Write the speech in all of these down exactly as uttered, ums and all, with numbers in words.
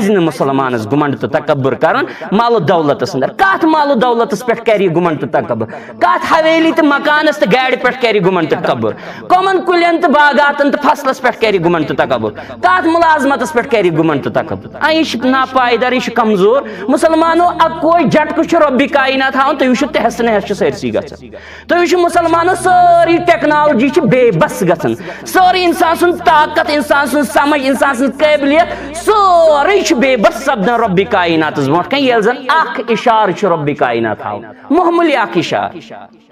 پزِ نہٕ مُسلمانس گُمنڈ تہٕ تکبر کرُن مال و دولتس اندر۔ کتھ مال و دولتس پٮ۪ٹھ کرِ یہِ گُمنڈ تہٕ تکبر؟ کتھ حویلی تہٕ مکانس تہٕ گاڑِ پٮ۪ٹھ کرِ گُمنڈ تہٕ تکبر؟ کمن کُلٮ۪ن تہٕ باغاتن تہٕ فصلس پٮ۪ٹھ کرِ گُمنڈ تہٕ تکبر؟ کتھ ملازمتس پٮ۪ٹھ کرِ گُمنڈ تہٕ تکبر؟ آ، یہِ چھُ ناپایدار، یہِ چھُ کمزور۔ مُسلمانو، اکوے جھٹکہٕ چھُ رۄبِ کائنات ہاوان، تُہۍ وٕچھِو تہس نہس چھُ سٲرسٕے گژھان۔ تُہۍ وٕچھِو مُسلمانو، سٲرٕے ٹیکنالوجی چھِ بے بس گژھان، سٲرٕے انسان سُنٛد طاقت، انسان سٕنٛز سمجھ، انسان سٕنٛز قٲبلیت، سورُے چھُ بے بس سپدان رۄبِ کائناتس برونٛٹھ کنہِ، ییٚلہِ زن اکھ اشارٕ چھُ رۄبِ کائنات ہاوان، معموٗلی اکھ اشارٕ۔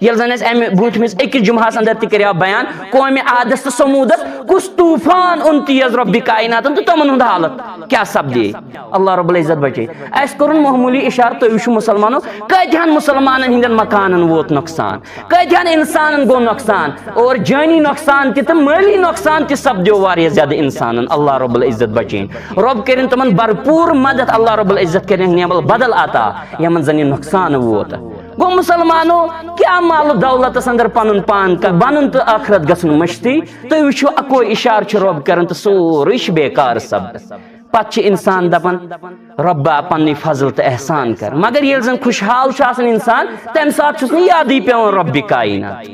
ییٚلہِ زن اَسہِ امہِ برونٛٹھمِس أکِس جمعہس اندر تہِ کریاو بیان، قومِ عادس تہٕ ثمودس کُس طوفان اوٚن تیز رۄبِ کائناتن تہٕ تِمن ہُنٛد حالت کیٛاہ سپدے؟ اللہ رب العزت بچٲیِن۔ اَسہِ کوٚرُن معموٗلی اشارٕ، تُہۍ وٕچھِو مُسلمانو، کٲتِہن مُسلمانن ہٕنٛدٮ۪ن مکانن ووت نۄقصان، کٲتِہن انسانن گوٚو نۄقصان، اور جٲنی نۄقصان تہِ تہٕ مٲلی نۄقصان تہِ سپدیو واریاہ زیادٕ انسانن۔ اللہ رب العزت بچٲیِن۔ رب کٔرِن تِمن بھرپوٗر مدد، اللہ رب العزت کٔرِن نعم البدل عطا، یِمن زن یہِ نۄقصان ووت۔ گوٚو مُسلمانو، کیٛاہ مال و دولتس اندر پنُن پان ک-، بنُن تہٕ ٲخرت گژھُن مٔشتٕے؟ تُہۍ وٕچھِو، اکوے اشارٕ چھُ رب کران تہٕ سورُے چھُ بیکار سپدان۔ پتہٕ چھُ انسان دپان، "رۄبا، پننُے فضل تہٕ احسان کر۔" مگر ییٚلہِ زن خوشحال چھُ آسان انسان، تمہِ ساتہٕ چھُس نہٕ یادٕے پٮ۪وان رۄبِ کائنات۔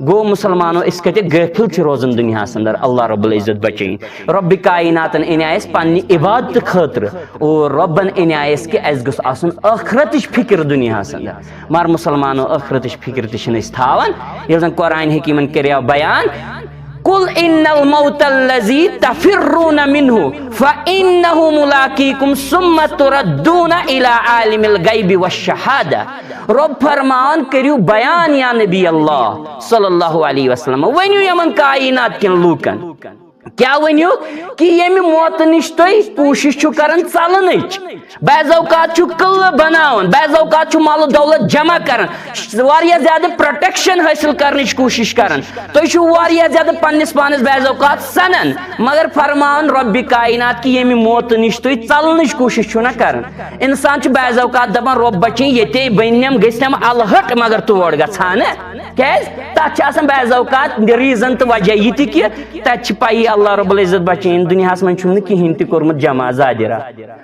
گوٚو مُسلمانو، أسۍ کتہِ غٲفِل چھِ روزان دُنیاہس اندر، اللہ رب العزت بچٲیِن۔ رۄبِ کائناتن انے اَسہِ پننہِ عبادتہٕ خٲطرٕ، اور رۄبن انے اَسہِ کہِ اَسہِ گوٚژھ آسُن ٲخرتٕچ فکر دُنیاہس اندر۔ مگر مُسلمانو، ٲخرتٕچ فکر تہِ چھِنہٕ أسۍ تھاوان۔ ییٚلہِ زن قرآن حکیٖمن کریاو بیان، "قل ان الموت الذي تفرون منه فانه ملاقيكم ثم تردون الى عالم الغيب والشهادة۔" رۄب فرمان، کٔرِو بیان یا نبی اللہ صلی اللہ علیہ وسلم، ؤنِو یِمن کائنات کٮ۪ن لوٗکن، کیٛاہ ؤنِو؟ کہِ ییٚمہِ موتہٕ نِش تُہۍ کوٗشِش چھِو کران ژلنٕچ، بعض اوقات چھُ قلعہٕ بناوان، بعض اوقات چھُ مال و دولت جمع کران، واریاہ زیادٕ پروٹیکشن حٲصِل کرنٕچ کوٗشِش کران، تُہۍ چھِو واریاہ زیادٕ پننِس پانس بعض اوقات سنان، مگر فرمان رۄبِ کائنات کہِ ییٚمہِ موتہٕ نِش تُہۍ ژلنٕچ کوٗشِش چھِو نہ کران۔ انسان چھُ بعض اوقات دپان، "رۄب بچٲیِن، ییٚتے بٔنۍ نٮ۪م گٔژھۍ نٮ۪م الہٹ، مگر تور گژھٕ ہا نہٕ۔" کیٛازِ؟ تتھ چھِ آسان بعض اوقات ریٖزن تہٕ وجہ یہِ تہِ کہِ تتہِ چھِ پَیی، اللہ رب العزت بچٲیِن، دُنیاہس منٛز چھُنہٕ کِہیٖنۍ تہِ کوٚرمُت جمع ظاہرہ۔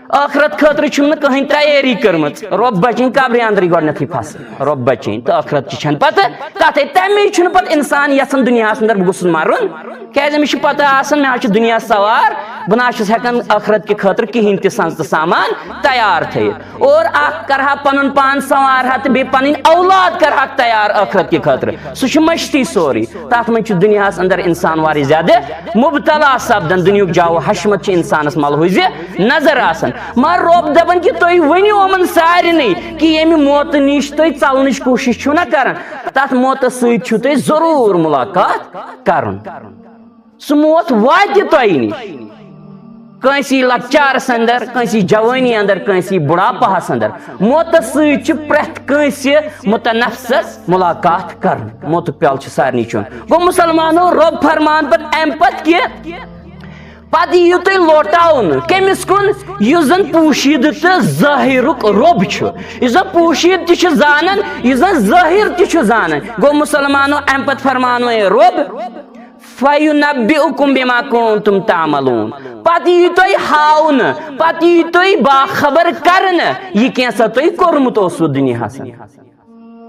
ٲخرت خٲطرٕ چھُنہٕ کٕہٕنۍ تیٲری کٔرمٕژ۔ رۄب بچٲیِن، قبرِ اندرٕے گۄڈٕنیتھٕے پھسہٕ۔ رۄب بچٲیِن، تہٕ ٲخرت چھِ چھَنہٕ پتہٕ کتھے۔ تمے چھُنہٕ پتہٕ انسان یژھان دُنیاہس اندر بہٕ گوٚژھُس مرُن، کیازِ أمِس چھِ پتہ آسان، مےٚ حظ چھُ دُنیا سوار، بہٕ نہ حظ چھُس ہٮ۪کان ٲخرت کہِ خٲطرٕ کِہیٖنۍ تہِ سنٛز تہٕ سامان تیار تھٲیِتھ۔ اور اکھ کرٕ ہا پنُن پان سنوارٕ ہا تہٕ بیٚیہِ پنٕنۍ اولاد کرٕ ہاکھ تیار ٲخرت کہِ خٲطرٕ۔ سُہ چھُ مٔشتٕے سورُے۔ تتھ منٛز چھُ دُنیاہس اندر انسان واریاہ زیادٕ مبتلا سپدان۔ دُنیہُک جاو حشمت چھُ انسانس ملحوظ نظر آسان۔ مگر رۄب دپان کہِ تُہۍ ؤنِو یِمن سارنٕے کہِ ییٚمہِ موتہٕ نِش تُہۍ ژلنٕچ کوٗشش چھِو نہ کران، تتھ موتس سۭتۍ چھُو تۄہہِ ضروٗر ملاقات کرُن۔ سُہ موت واتہِ تۄہہِ نِش۔ کٲنٛسی لۄکچارس اندر، کٲنٛسی جوٲنی اندر، کٲنٛسی بُڑھاپہس اندر۔ موتس سۭتۍ چھُ پرٛٮ۪تھ کٲنٛسہِ متنفسس ملاقات کرُن۔ موتُک پیالہٕ چھُ سارنٕے چیوٚن۔ گوٚو مُسلمانو، رۄب فرمان پتہٕ امہِ پتہٕ کہِ پتہٕ یِیِو تُہۍ لوٹاونہٕ۔ کٔمِس کُن؟ یُس زن پوشیدٕ تہٕ ظٲہرُک رۄب چھُ، یُس زن پوشیدٕ تہِ چھُ زانان، یُس زن ظٲہر تہِ چھُ زانان۔ گوٚو مُسلمانو، امہِ پتہٕ فرمانو ہے رۄب، "فَيُنَبِّئُكُم بِمَا كُنتُم تَعْمَلُونَ۔" پتہٕ یی تۄہہِ ہاونہٕ، پتہٕ یی تۄہہِ باخبر کرنہٕ، یہِ کینٛژھا تۄہہِ کوٚرمُت اوسوٕ دُنیاہس اندر۔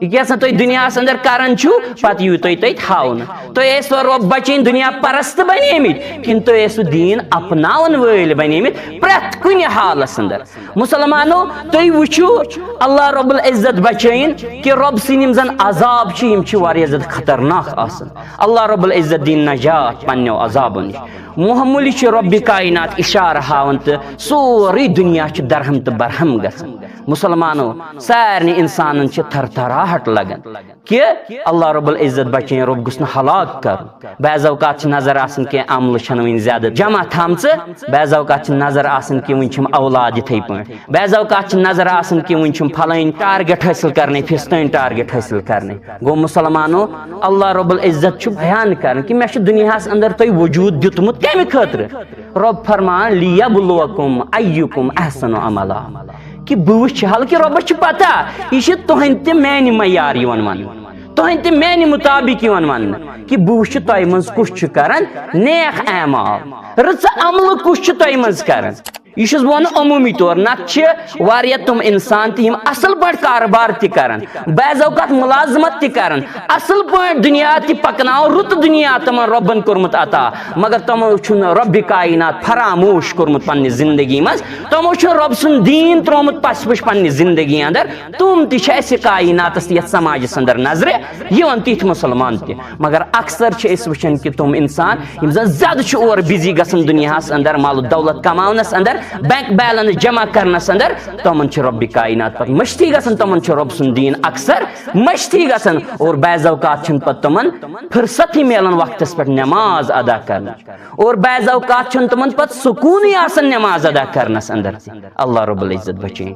یہِ کینٛژھا تۄہہِ دُنیاہس اندر کران چھِو، پتہٕ یی تۄہہِ تۄہہِ ہاونہٕ۔ تُہۍ ٲسوا رۄب بچٲنۍ دُنیا پرست بنیمٕتۍ، کِنہٕ تُہۍ ٲسوٕ دیٖن اپناون وٲلۍ بنیمٕتۍ پرٛٮ۪تھ کُنہِ حالس اندر؟ مُسلمانو، تُہۍ وٕچھِو، اللہ رب العزت بچٲیِن کہِ رۄب سٕنٛدۍ یِم زن عذاب چھِ، یِم چھِ واریاہ زیادٕ خطرناک آسان۔ اللہ رب العزت دِیِن نجات پننیو عذابو نِش۔ معموٗلی چھِ رۄبِ کائنات اِشارٕ ہاوان تہٕ سورُے دُنیا چھُ درہم تہٕ برہم گژھان۔ مُسلمانو، سارنٕے اِنسانن چھِ تھر تھراہٹ لگان۔ کہِ اللہ رب العزت بچٲیِن، رۄب گوٚژھ نہٕ ہلاک کرُن۔ بعض اوقات چھِ نظر آسان کینٛہہ عملہٕ چھَنہٕ وٕنہِ زیادٕ جمع تھامژٕ، بعض اوقات چھِ نظر آسان کہِ وٕنہِ چھِم اولاد یِتھَے پٲٹھۍ، بعض اوقات چھِ نظر آسان کہِ وٕنہِ چھِم پھلٲنۍ ٹارگیٹ حٲصِل کرنَے، فِستٲنۍ ٹارگیٹ حٲصِل کرنَے۔ گوٚو مُسلمانو، اللہ رب العزت چھُ بیان کران کہِ مےٚ چھُ دُنیاہَس اندر تۄہہِ وجوٗد دیُتمُت کَمہِ خٲطرٕ؟ رۄب فرمان، "لیبلوکم ایکم احسن عملا"، کہِ بہٕ وٕچھِ، حالانکہِ رۄبَس چھِ پتہ یہِ چھِ تُہٕنٛدِ تہِ میانہِ معیار یِوان وننہٕ، تُہٕنٛدِ تہِ میانہِ مُطابق یِوان وننہٕ، کہِ بہٕ وٕچھِ تۄہہِ منٛز کُس چھُ کران نیک اعمال، رٕژٕ عملہٕ کُس چھُ تۄہہِ منٛز کران۔ یہِ چھُس بہٕ وَنان عموٗمی طور، نَتہٕ چھِ واریاہ تِم اِنسان تہِ یِم اَصٕل پٲٹھۍ کارٕبار تہِ کَران، بعض اوقات مُلازمت تہِ کَران، اَصٕل پٲٹھۍ دُنیا تہِ پَکناوان، رُت دُنیا تِمَن رۄبَن کوٚرمُت عطا، مگر تِمو چھُنہٕ رۄبِ کائنات فراموش کوٚرمُت پنٛنہِ زِندگی منٛز، تِمو چھُنہٕ رۄب سُنٛد دیٖن ترٛوومُت پَسہِ پُش پنٛنہِ زِندگی اَندَر۔ تِم تہِ چھِ اَسہِ کائناتَس یَتھ سماجَس اَندَر نظرِ یِوان، تِتھۍ مُسلمان تہِ۔ مگر اکثر چھِ أسۍ وٕچھان کہِ تِم اِنسان یِم زَن زیادٕ چھِ اورٕ بِزی گژھان دُنیاہَس اَندَر، مال و دولت کماونَس اَندَر، بینک بیلنس جمع کرنَس اَندَر، تِمَن چھِ رۄبِ کائنات پَتہٕ مٔشتٕے گژھان، تِمَن چھُ رۄب سُنٛد دیٖن اکثر مٔشتٕے گژھان، اور بعض اوقات چھُنہٕ پَتہٕ تِمَن فرصتٕے میلان وقتَس پٮ۪ٹھ نماز ادا کرنٕچ، اور بعض اوقات چھُنہٕ تِمَن پَتہٕ سکوٗنٕے آسان نماز ادا کرنَس اَندَر تہِ۔ اللہ رب العزت بچٲیِن۔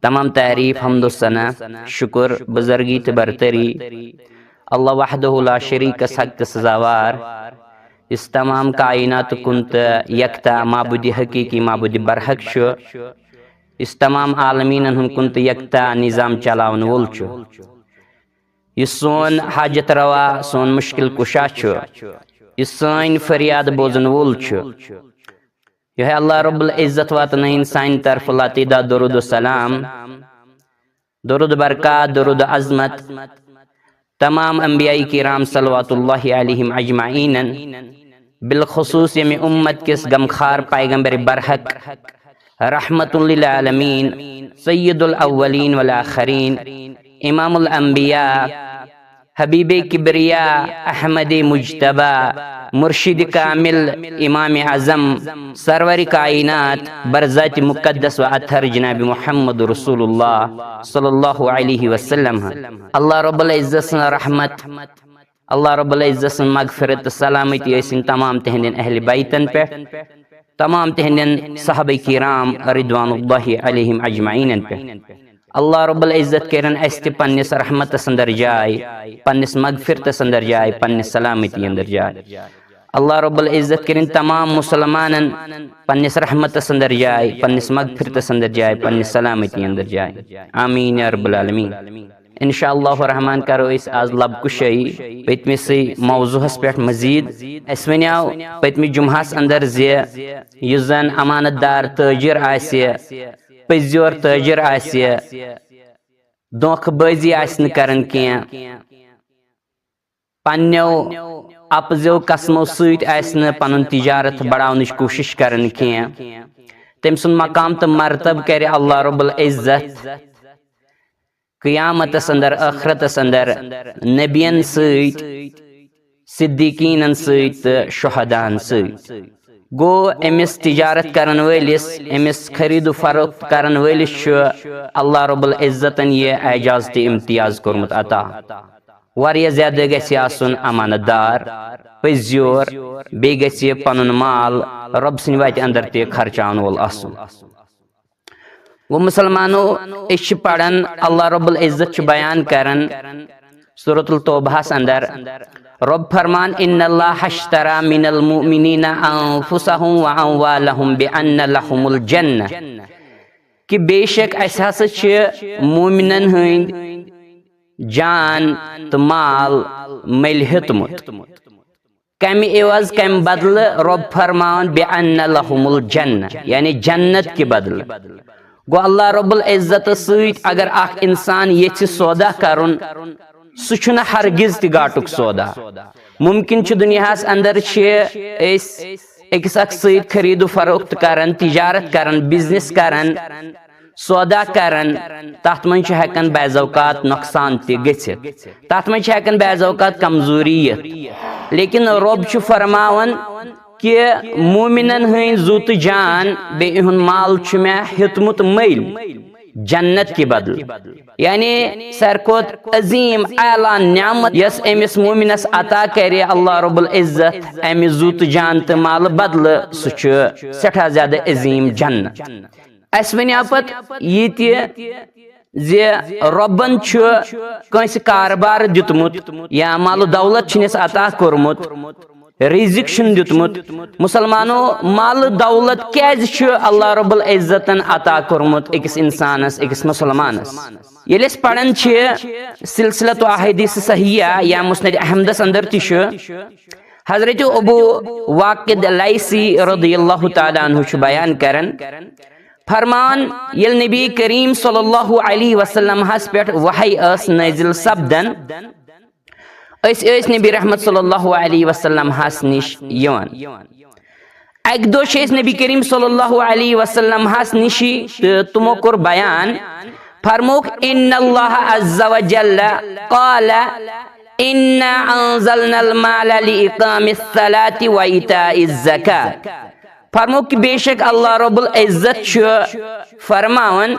تمام تعریف، حمد و ثنا، شکر، بزرگی تہٕ برتری اللہ وحدہ لا شریکس حق تہٕ سزاوار، یُس تمام کائنات کُن تہٕ یکتا معبودِ حقیقی، معبودِ برحق چھُ، یُس تمام عالمیٖنن ہُنٛد کُن تہٕ یکتا نظام چلاون وول چھُ، یُس سون حاجت روا، سون مشکل کشا چھُ، یُس سٲنۍ فریاد بوزن وول چھُ۔ یِہوٚے اللہ رب العزت واتنٲیِن سانہِ طرفہٕ لاتعداد درود و سلام، درود برکات، درود عظمت تمام انبیاء کرام صلوات اللہ علیہم اجمعینن، بالخصوص ییٚمہِ اُمت کِس غمخار پیغمبر برحق، رحمت للعالمین، سید الاولین والآخرین، امام الانبیاء، حبیب کبریا، احمد مجتبی، مرشد کامل، امام اعظم، سرور کائنات، برذات مقدس و اطہر جناب محمد رسول اللہ صلی اللہ علیہ وسلم۔ اللہ رب العزت سٕنٛز رحمت، اللہ رب العزت سٕنٛز مغفرت تہٕ سلامتی ٲسِن تمام تِہنٛدٮ۪ن اہل بیتن پٮ۪ٹھ، تمام تِہنٛدٮ۪ن صحابہ کرام رضوان اللہ علیہم اجمعینن پٮ۪ٹھ۔ اللہ رب العزت کٔرِن اَسہِ تہِ پننِس رحمتس اندر جاے، پننِس مغفرتس اندر جاے، پننِس سلامتی اندر جاے۔ اللہ رب العزت کٔرِن تمام مسلمانن پننِس رحمتس اندر جاے، پننِس مغفرتس اندر جاے، پننِس سلامتی اندر جاے۔ آمین یا رب العالمین۔ انشاء اللہ الرحمن کرو أسۍ آز لب کشٲیی پٔتمِسٕے موضوعس پٮ۪ٹھ مزید۔ اَسہِ ونیاو پٔتمہِ جمعہس اندر زِ یُس زن امانت دار تاجر آسہِ، پٔزیور تاجر آسہِ، دھوکہٕ بٲزی آسہِ نہٕ کران کینٛہہ، پننیو اپزیو قسمو سۭتۍ آسہِ نہٕ پنُن تجارت بڑاونٕچ کوٗشش کران کینٛہہ۔ تٔمۍ سُنٛد مقام تہٕ مرتبہٕ کرِ اللہ رب العزت قیامتس اندر، ٲخرتس اندر نبین سۭتۍ، صدیقینن سۭتۍ تہٕ شہداہن سۭتۍ۔ گوٚو أمِس تجارت کرن وٲلِس، أمِس خرید و فروخت کرن وٲلِس چھُ اللہ رب العزتن یہِ اعجاز تہٕ امتیاز کوٚرمُت عطا۔ واریاہ زیادٕ گژھِ آسُن امانت دار، پٔزیور، بیٚیہِ گژھِ پنُن مال رۄب سٕنٛدِ وتہِ اندر تہِ خرچاون وول آسُن۔ گوٚو مسلمانو، أسۍ چھِ پران، اللہ رب العزت چھُ بیان کران سورۃ التوبہس اندر، رب فرمان، ان اللہ اشتری من المؤمنین انفسهم واموالهم بان لهم الجنہ، کہ بے شک اسہِ ہسا چھِ مومنن ہٕنٛدۍ جان تہٕ مال مٔلۍ ہیوٚتمُت۔ کمہِ عوض، کمہِ بدلہٕ؟ رب فرماوان، بِأَنَّ لَهُمُ الْجَنَّةَ، یعنی جنت کہِ بدلہٕ۔ گوٚو اللہ رب العزتس سۭتۍ اگر اکھ انسان یژھِ سودا کرُن، سُہ چھُنہٕ ہرگز تہِ گاٹُک سودا۔ ممکن چھُ دُنیاہس اندر چھِ أسۍ أکِس اکھ سۭتۍ خرید و فروخت کران، تجارت کران، بزنس کران، سودا کران، تتھ منٛز چھُ ہٮ۪کان بعض اوقات نۄقصان تہِ گٔژھِتھ، تتھ منٛز چھِ ہٮ۪کان بعض اوقات کمزوری یِتھ، لیکن رۄب چھُ فرماوان کہِ مومنن ہٕنٛدۍ زُو تہٕ جان بیٚیہِ یِہُنٛد مال چھُ مےٚ ہیوٚتمُت مٔلۍ جنت کہِ بدلہٕ۔ یعنی ساروی کھۄتہٕ عظیٖم اعلیٰ نعمت یۄس أمِس مومنس عطا کرِ اللہ رب العزت امہِ زُو تہٕ جان تہٕ مالہٕ بدلہٕ، سُہ چھُ سٮ۪ٹھاہ زیادٕ عظیٖم جنت۔ اسہِ ونیو پتہٕ یہِ تہِ زِ رۄبن چھُ کٲنٛسہِ کاربار دیُتمُت یا مال و دولت چھُنس عطا کوٚرمُت، رزق چھُن دیُتمُت۔ مسلمانو، مال و دولت کیازِ چھُ اللہ رب العزتن عطا کوٚرمُت أکِس انسانس، أکِس مسلمانس؟ ییٚلہِ أسۍ پران چھِ سلسلۃ احادیث صحیحہ یا مسند احمدس اندر تہِ چھُ، حضرت ابو واقد لیثی رضی اللہ تعالیٰ عنہ چھُ بیان کران، فرمان، ییٚلہِ نبی کریم صلی اللہ علیہ وسلم ہس پٮ۪ٹھ وحی ٲس نٲزِل سپدان، أسۍ ٲسۍ نبی رحمت صلی اللہ علیہ وسلم ہس نِش یِوان۔ اکہِ دۄہ چھِ أسۍ نبی کریم صلی اللہ علیہ وسلم ہس نِشی تہٕ تِمو کوٚر بیان، فرمووُکھ، ان اللہ عز وجل قال، انا انزلنا المال لاقام الصلاة و ایتاء الزکاة۔ فرمووُکھ کہ بے شک اللہ رب العزت چھُ فرماوان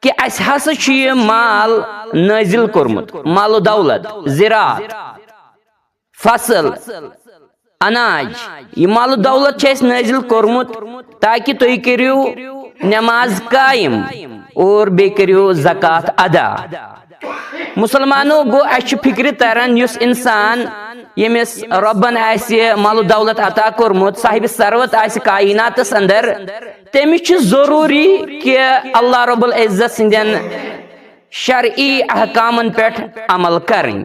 کہ اسہِ ہسا چھُ یہِ مال نٲزِل کوٚرمُت، مال و دولت، زراعت، فصل، اناج، یہِ مال و دولت چھُ اسہِ نٲزِل کوٚرمُت تاکہ تُہۍ کٔرِو نماز قائم اور بیٚیہِ کٔرِو زکوٰۃ ادا۔ مسلمانو، گوٚو اسہِ چھُ فکرِ تران یُس انسان، ییٚمِس رۄبن آسہِ مال و دولت عطا کوٚرمُت، صاحب ثروت آسہِ کائناتس اندر، تٔمِس چھُ ضروٗری کہ اللہ رب العزت سٕنٛدٮ۪ن شرعی احکامن پٮ۪ٹھ عمل کرٕنۍ۔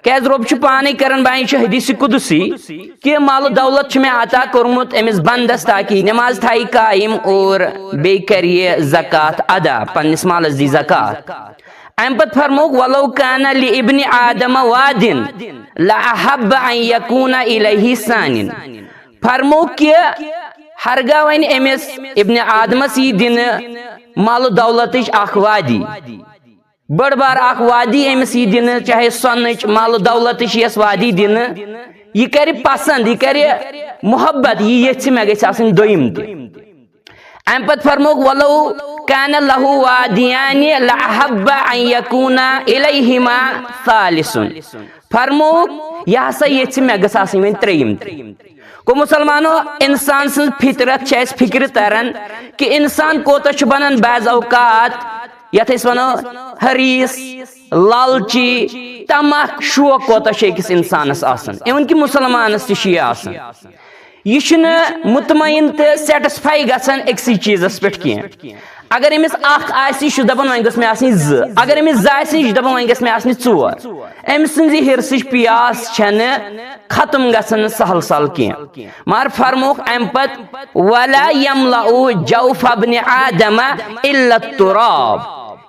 کیازِ رۄب چھُ پانے کران بیان، یہِ چھُ حدیث قدسی کہ مال و دولت چھُ مےٚ عطا کوٚرمُت أمِس بندس تاکہ یہِ نماز تھایہِ قائم اور بیٚیہِ کرِ یہِ زکوٰۃ ادا، پننِس مالس دی زکوٰۃ۔ امہِ پتہٕ فرمووُکھ، ولو کان لابن آدم واد لاحب ان یکون الیہ ثانٍ۔ فرمووُکھ کہ ہرگاہ وۄنۍ أمِس ابن آدمس یی دِنہٕ مال و دولتٕچ اکھ وادی، بٔڑ بار اکھ وادی أمِس یی دِنہٕ، چاہے سۄنٕچ، مال و دولتٕچ یِیَس وادی دِنہٕ، یہِ کرِ پسند، یہِ کرِ محبت، یہِ یژھِ مےٚ گژھِ آسٕنۍ دوٚیِم تہِ۔ امہِ پتہٕ فرمووُکھ، ولو کان لہ وادیان لاحب ان یکون الیہما ثالث۔ فرمووُکھ، یہِ ہسا یژھِ مےٚ گژھِ آسٕنۍ وۄنۍ ترٛیٚیِم تہِ۔ گوٚو مسلمانو، انسان سٕنٛز فطرت چھِ اَسہِ فکرِ تران کہِ انسان کوتاہ چھُ بنان بعض اوقات، یتھ أسۍ ونو حریص، لالچی، طمع، شوق کوتاہ چھُ أکِس انسانس آسان، even کہِ مسلمانس تہِ چھُ یہِ آسان۔ یہِ چھُنہٕ مطمئن تہٕ satisfy گژھان أکسٕے چیٖزس پٮ۪ٹھ کینٛہہ۔ اگر أمِس اکھ آسہِ، یہِ چھُ دپان وۄنۍ گٔژھ مےٚ آسٕنۍ زٕ، اگر أمِس زٕ آسہِ، یہِ چھُ دپان وۄنۍ گٔژھ مےٚ آسٕنۍ ژور۔ أمۍ سٕنٛزِ حرصٕچ پیاس چھنہٕ ختم گژھان سہل سہل کینٛہہ۔ مگر فرمووُکھ امہِ پتہٕ، ولا یملأ جوف ابن آدم الا التراب۔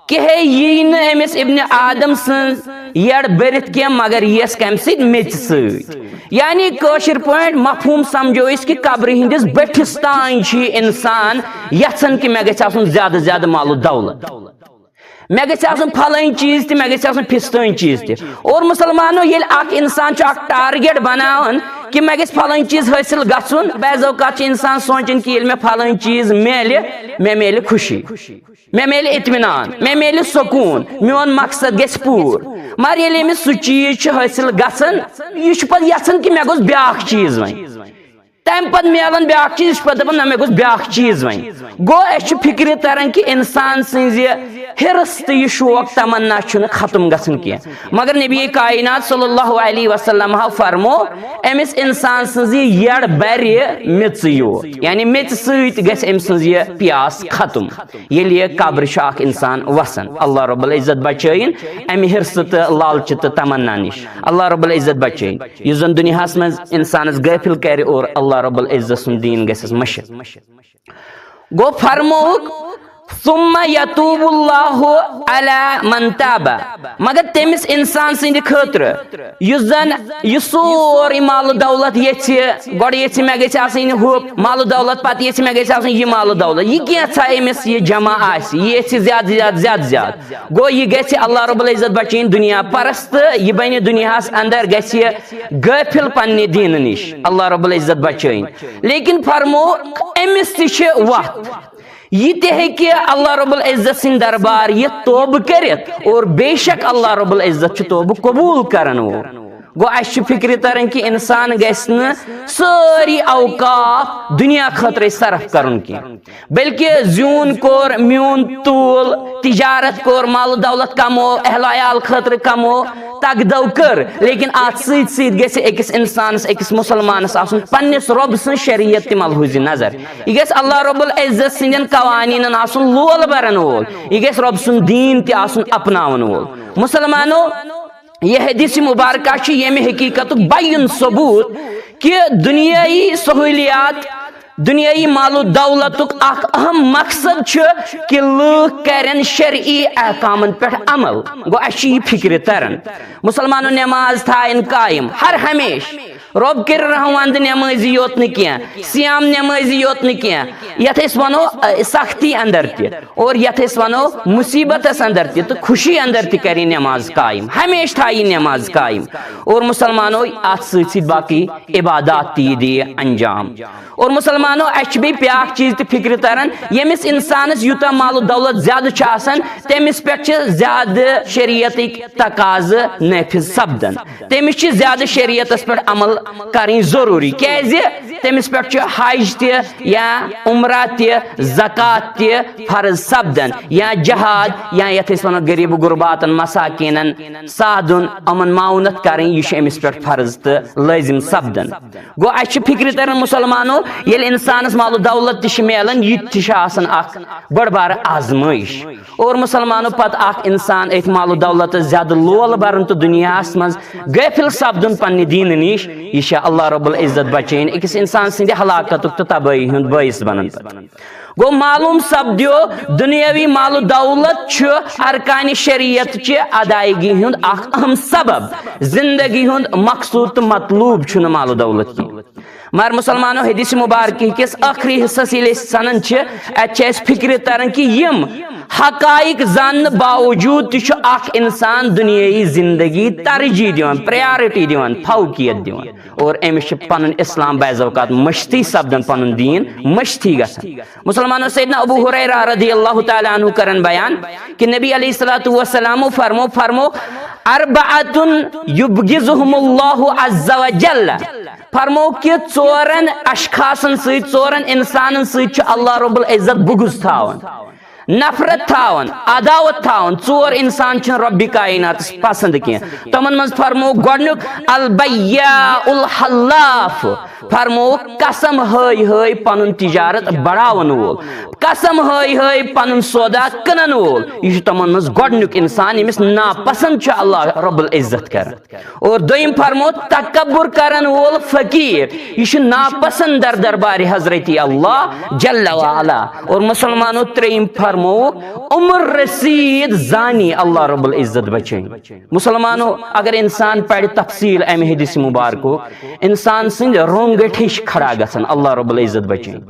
کہے یی نہٕ أمِس ابن آدم سٕنٛز یٔڈ بٔرِتھ کینٛہہ مگر یِیَس کمہِ سۭتۍ؟ میٚژِ سۭتۍ۔ یعنی کٲشِر پٲٹھۍ مفہوم سمجھو أسۍ کہِ قبرِ ہٕنٛدِس بٔٹھِس تام چھُ یہِ انسان یژھان کہِ مےٚ گژھِ آسُن زیادٕ زیادٕ مال و دولت، مےٚ گژھِ آسُن پھلٲنۍ چیٖز تہِ، مےٚ گژھِ آسُن فِستٲنۍ چیٖز تہِ۔ اور مسلمانو، ییٚلہِ اکھ انسان چھُ اکھ target بناوان کہِ مےٚ گژھِ پھلٲنۍ چیٖز حٲصِل گژھُن، بعض اوقات چھُ انسان سونٛچان کہِ ییٚلہِ مےٚ پھلٲنۍ چیٖز میلہِ، مےٚ میلہِ خوشی، مےٚ میلہِ اطمینان، مےٚ میلہِ سکوٗن، میون مقصد گژھِ پوٗرٕ۔ مگر ییٚلہِ أمِس سُہ چیٖز چھُ حٲصِل گژھان، یہِ چھُ پتہٕ یژھان کہِ مےٚ گوٚژھ بیٛاکھ چیٖز وۄنۍ۔ تمہِ پتہٕ میلان بیٛاکھ چیٖز، یہِ چھُ پتہٕ دپان، نہ، مےٚ گوٚژھ بیٛاکھ چیٖز وۄنۍ۔ گوٚو، اسہِ چھُ فکرِ تران کہِ انسان سٕنٛزِ حرص تہٕ یہِ شوق تمنا چھُنہٕ ختم گژھان کینٛہہ۔ مگر نبی کائنات صلی اللہ علیہ وسلم ہاو فرمو، أمِس انسان سٕنٛز یہِ یٔڈ برِ میٚژِ یوت، یعنی میٚژِ سۭتۍ گژھِ أمۍ سٕنٛز یہِ پیاس ختم۔ ییٚلہِ یہِ قبرِ چھُ اکھ انسان وسان، اللہ رب العزت بچٲیِن امہِ حرصہٕ تہٕ لالچہِ تہٕ تمنا نِش، اللہ رب العزت بچٲیِن۔ یُس زن دُنیاہس منٛز انسانس غٲفل کرِ اور اللہ رب العزت سُنٛد دیٖن گژھٮ۪س مٔشِتھ۔ گوٚو فرمووُکھ، ثم یتوب اللہ علی من تاب، مگر تٔمِس انسان سٕنٛدِ خٲطرٕ یُس زن یہِ سورُے مال و دولت یژھِ، گۄڈٕ یژھِ مےٚ گژھِ آسٕنۍ ہُہ مال و دولت، پتہٕ یژھِ مےٚ گژھِ آسٕنۍ یہِ مال و دولت، یہِ کینٛژھا أمِس یہِ جمع آسہِ، یہِ یژھِ زیادٕ زیادٕ زیادٕ زیادٕ، گوٚو یہِ گژھِ اللہ رب العزت بچٲیِن دُنیا پرست، یہِ بنہِ دُنیاہس اندر گژھِ غٲفل پننہِ دیٖنہٕ نِش، اللہ رب العزت بچٲیِن۔ لیکن فرمو، أمِس تہِ چھِ وتھ، یہِ تہِ ہیٚکہِ اللہ رب العزت سٕنٛدِ دربار یِتھ توبہٕ کٔرِتھ، اور بے شک اللہ رب العزت چھُ توبہٕ قبوٗل کرن وول۔ گوٚو، اسہِ چھِ فکرِ تران کہِ انسان گژھِ نہٕ سٲری اوقات دُنیا خٲطرَے صرف کرُن کینٛہہ، بلکہِ زیوٗن کوٚر، میوٗن توٗل، تجارت کوٚر، مال و دولت کمو، اہل عیال خٲطرٕ کمو، تگدو کٔر، لیکن اتھ سۭتۍ سۭتۍ گژھِ أکِس انسانس، أکِس مسلمانس آسُن پننِس رۄب سٕنٛز شریعت تہِ ملحوظِ نظر۔ یہِ گژھِ اللہ رب العزت سٕنٛدٮ۪ن قوانینن آسُن لول برن وول، یہِ گژھِ رۄب سُنٛد دیٖن تہِ آسُن اپناون وول۔ مسلمانو، یہ حدیث مبارکہ چھِ ییٚمہِ حقیٖقتُک بیان ثبوت کہِ دُنیٲیی سہوٗلیات، دُنیٲیی مال و دولتُک اکھ اہم مقصد چھُ کہِ لوٗکھ کرن شرعی احکامن پٮ۪ٹھ عمل۔ گوٚو، اسہِ چھِ یہِ فکرِ تران۔ مسلمانو، نماز تھاین قائم ہر ہمیشہٕ۔ رۄب کٔرِن رحم وند نمٲزی یوت نہٕ کینٛہہ، صیام نمٲزی یوت نہٕ کینٛہہ، یتھ أسۍ ونو، ا، سختی اندر تہِ اور یتھ أسۍ ونو مصیبتس اندر تہِ تہٕ خوشی اندر تہِ کرِ نماز قائم، ہمیشہٕ تھایہِ نماز قائم۔ اور مسلمانو، اتھ سۭتۍ سۭتۍ باقی عبادات تہِ دِیہِ انجام۔ اور مسلمانو، اسہِ چھِ بیٚیہِ بیٛاکھ چیٖز تہِ فکرِ تران، ییٚمِس انسانس یوٗتاہ مال و دولت زیادٕ چھُ آسان، تٔمِس پٮ۪ٹھ چھِ زیادٕ شریعتٕکۍ تقاضہٕ نافذ سپدان۔ تٔمِس چھِ زیادٕ شریعتس پٮ۪ٹھ عمل کرٕنۍ ضروٗری۔ کیازِ؟ تٔمِس پٮ۪ٹھ چھُ حج تہِ یا عمرہ تہِ، زکوٰۃ تہِ فرض سپدان، یا جہاد، یا یتھ أسۍ ونو غریب غرباتن، مساکینن، سادن، یِمن معاونت کرٕنۍ، یہِ چھُ أمِس پٮ۪ٹھ فرض تہٕ لٲزم سپدان۔ گوٚو، اسہِ چھِ فکرِ تران مسلمانو، ییٚلہِ انسانس مال و دولت تہِ چھِ میلان، یہِ تہِ چھُ آسان اکھ بٔڑ بارٕ آزمٲیش۔ اور مسلمانو، پتہٕ اکھ انسان أتھۍ مال و دولتس زیادٕ لول برُن تہٕ دُنیاہس منٛز غٲفل سپدُن پننہِ دیٖنہٕ نِش، یہِ چھُ اللہ رب العزت بچٲیِن أکِس انسان سٕنٛدِ ہلاکتُک تہٕ تبٲہی ہُنٛد بٲعث بنان پتہٕ۔ گوٚو، معلوم سپدیو، دنیاوی مال و دولت چھُ ارکانِ شریعت چہِ ادائیگی ہُنٛد اکھ اہم سبب۔ زندگی ہُنٛد مقصود تہٕ مطلوب چھُنہٕ مال و دولت کینٛہہ۔ مگر مسلمانو، حدیث مبارکہ کِس ٲخری حصس ییٚلہِ أسۍ سنان چھِ، اتہِ چھِ اَسہِ فکرِ تران کہِ یِم حقائق زاننہٕ باوجود تہِ چھُ اکھ انسان دنیٲیی زندگی ترجیح دِوان، پرایورٹی دِوان، فوقیت دِوان۔ اور أمِس چھُ پنُن اسلام بعض اوقات مٔشتٕے سپدان، پنُن دیٖن مٔشتٕے گژھان۔ مسلمانو، سیدنا ابو ہریرہ رضی اللہ تعالیٰ عنہ کرن بیان کہِ نبی علیہ الصلوۃ والسلام فرمو، فرمو، "اربعۃ یبغضہم اللہ عز وجل"۔ فرمو کہِ ژورن اشخاصن سۭتۍ، ژورن انسانن سۭتۍ چھُ اللہ رب العزت بغض تھاوان، نفرت تھاوان، عداوت تھاوان۔ ژور انسان چھِنہٕ رۄبِ کائناتس پسند کینٛہہ۔ تِمن منٛز فرمو گۄڈنیُک، البیاء الحلاف۔ فرمو، قسم ہٲے ہٲے پنُن تجارت بڑاون وول، قسم ہٲے ہٲے پنُن سودا کٕنن وول۔ یہِ چھُ تِمن منٛز گۄڈنیُک انسان، ییٚمِس ناپسند چھُ اللہ رب العزت کران۔ اور دوٚیِم فرمو، تکبر کرن وول فقیر، یہِ چھُ ناپسند در دربارِ حضرت اللہ جل وعلا۔ اور مسلمانو، ترٛیٚیِم فرمو، عمر رسید زانی، اللہ رب العزت بچٲیِن۔ مسلمانو، اگر انسان پرِ تفصیل امہِ حدیث مبارکُک، انسان سٕنٛدۍ رونٛگٹھۍ چھِ کھڑا گژھان، اللہ رب العزت بچٲیِن۔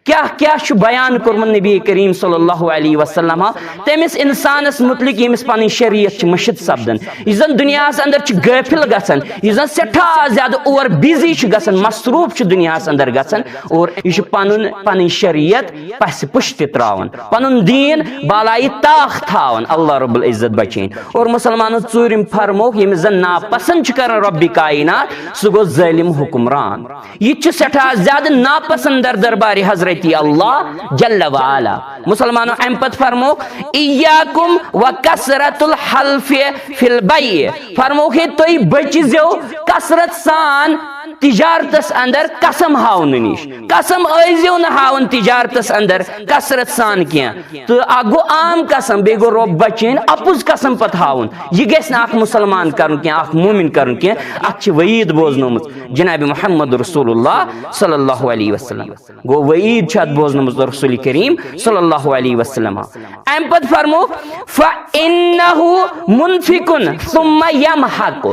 کیٛاہ کیٛاہ چھُ بیان کوٚرمُت نبی کریم صلی اللہ علیہ وسلم تٔمِس انسانس متعلق، ییٚمِس پنٕنۍ شریعت چھِ مٔشِتھ سپدان، یُس زن دُنیاہس اندر چھُ غٲفل گژھان، یُس زن سٮ۪ٹھاہ زیادٕ اوور بزی چھُ گژھان، مصروف چھُ دُنیاہس اندر گژھان، اور یہِ چھُ پنُن، پنٕنۍ شریعت پسہِ پُشتہِ تراوان، پنُن دیٖن بالایہِ طاق تھاوان، اللہ رب العزت بچٲیِن۔ اور مسلمانو، ژوٗرِم فرمووُکھ، ییٚمِس زن ناپسند چھُ کران رۄبِ کائنات، سُہ گوٚو ظٲلِم حکمران۔ یہِ تہِ چھُ سٮ۪ٹھاہ زیادٕ ناپسند در دربارِ حضرت اللہ جل وعلا۔ مسلمانو، امہِ پتہٕ فرمووُکھ، "ایاکم و کثرت الحلف فی البیع"۔ فرمووُکھ، ہے، تُہۍ بٔچزیو کثرت سان تجارتس اندر قسم ہاونہٕ نِش۔ قسم ٲسۍزیو نہٕ ہاوان تجارتس اندر کثرت سان کینٛہہ۔ تہٕ اکھ گوٚو عام قسم، بیٚیہِ گوٚو رۄب بچٲیِن اپُز قسم پتہٕ ہاوُن۔ یہِ گژھِ نہٕ اکھ مسلمان کرُن کینٛہہ، اکھ مومن کرُن کینٛہہ۔ اتھ چھِ وعید بوزنٲومٕژ جناب محمد رسول اللہ صلی اللہ علیہ وسلم۔ گوٚو، وعید چھِ اتھ بوزنٲومٕژ رسول کریم صلی اللہ علیہ وسلم۔ امہِ پتہٕ فرمو، "فإنہ منفق ثم یمحق"۔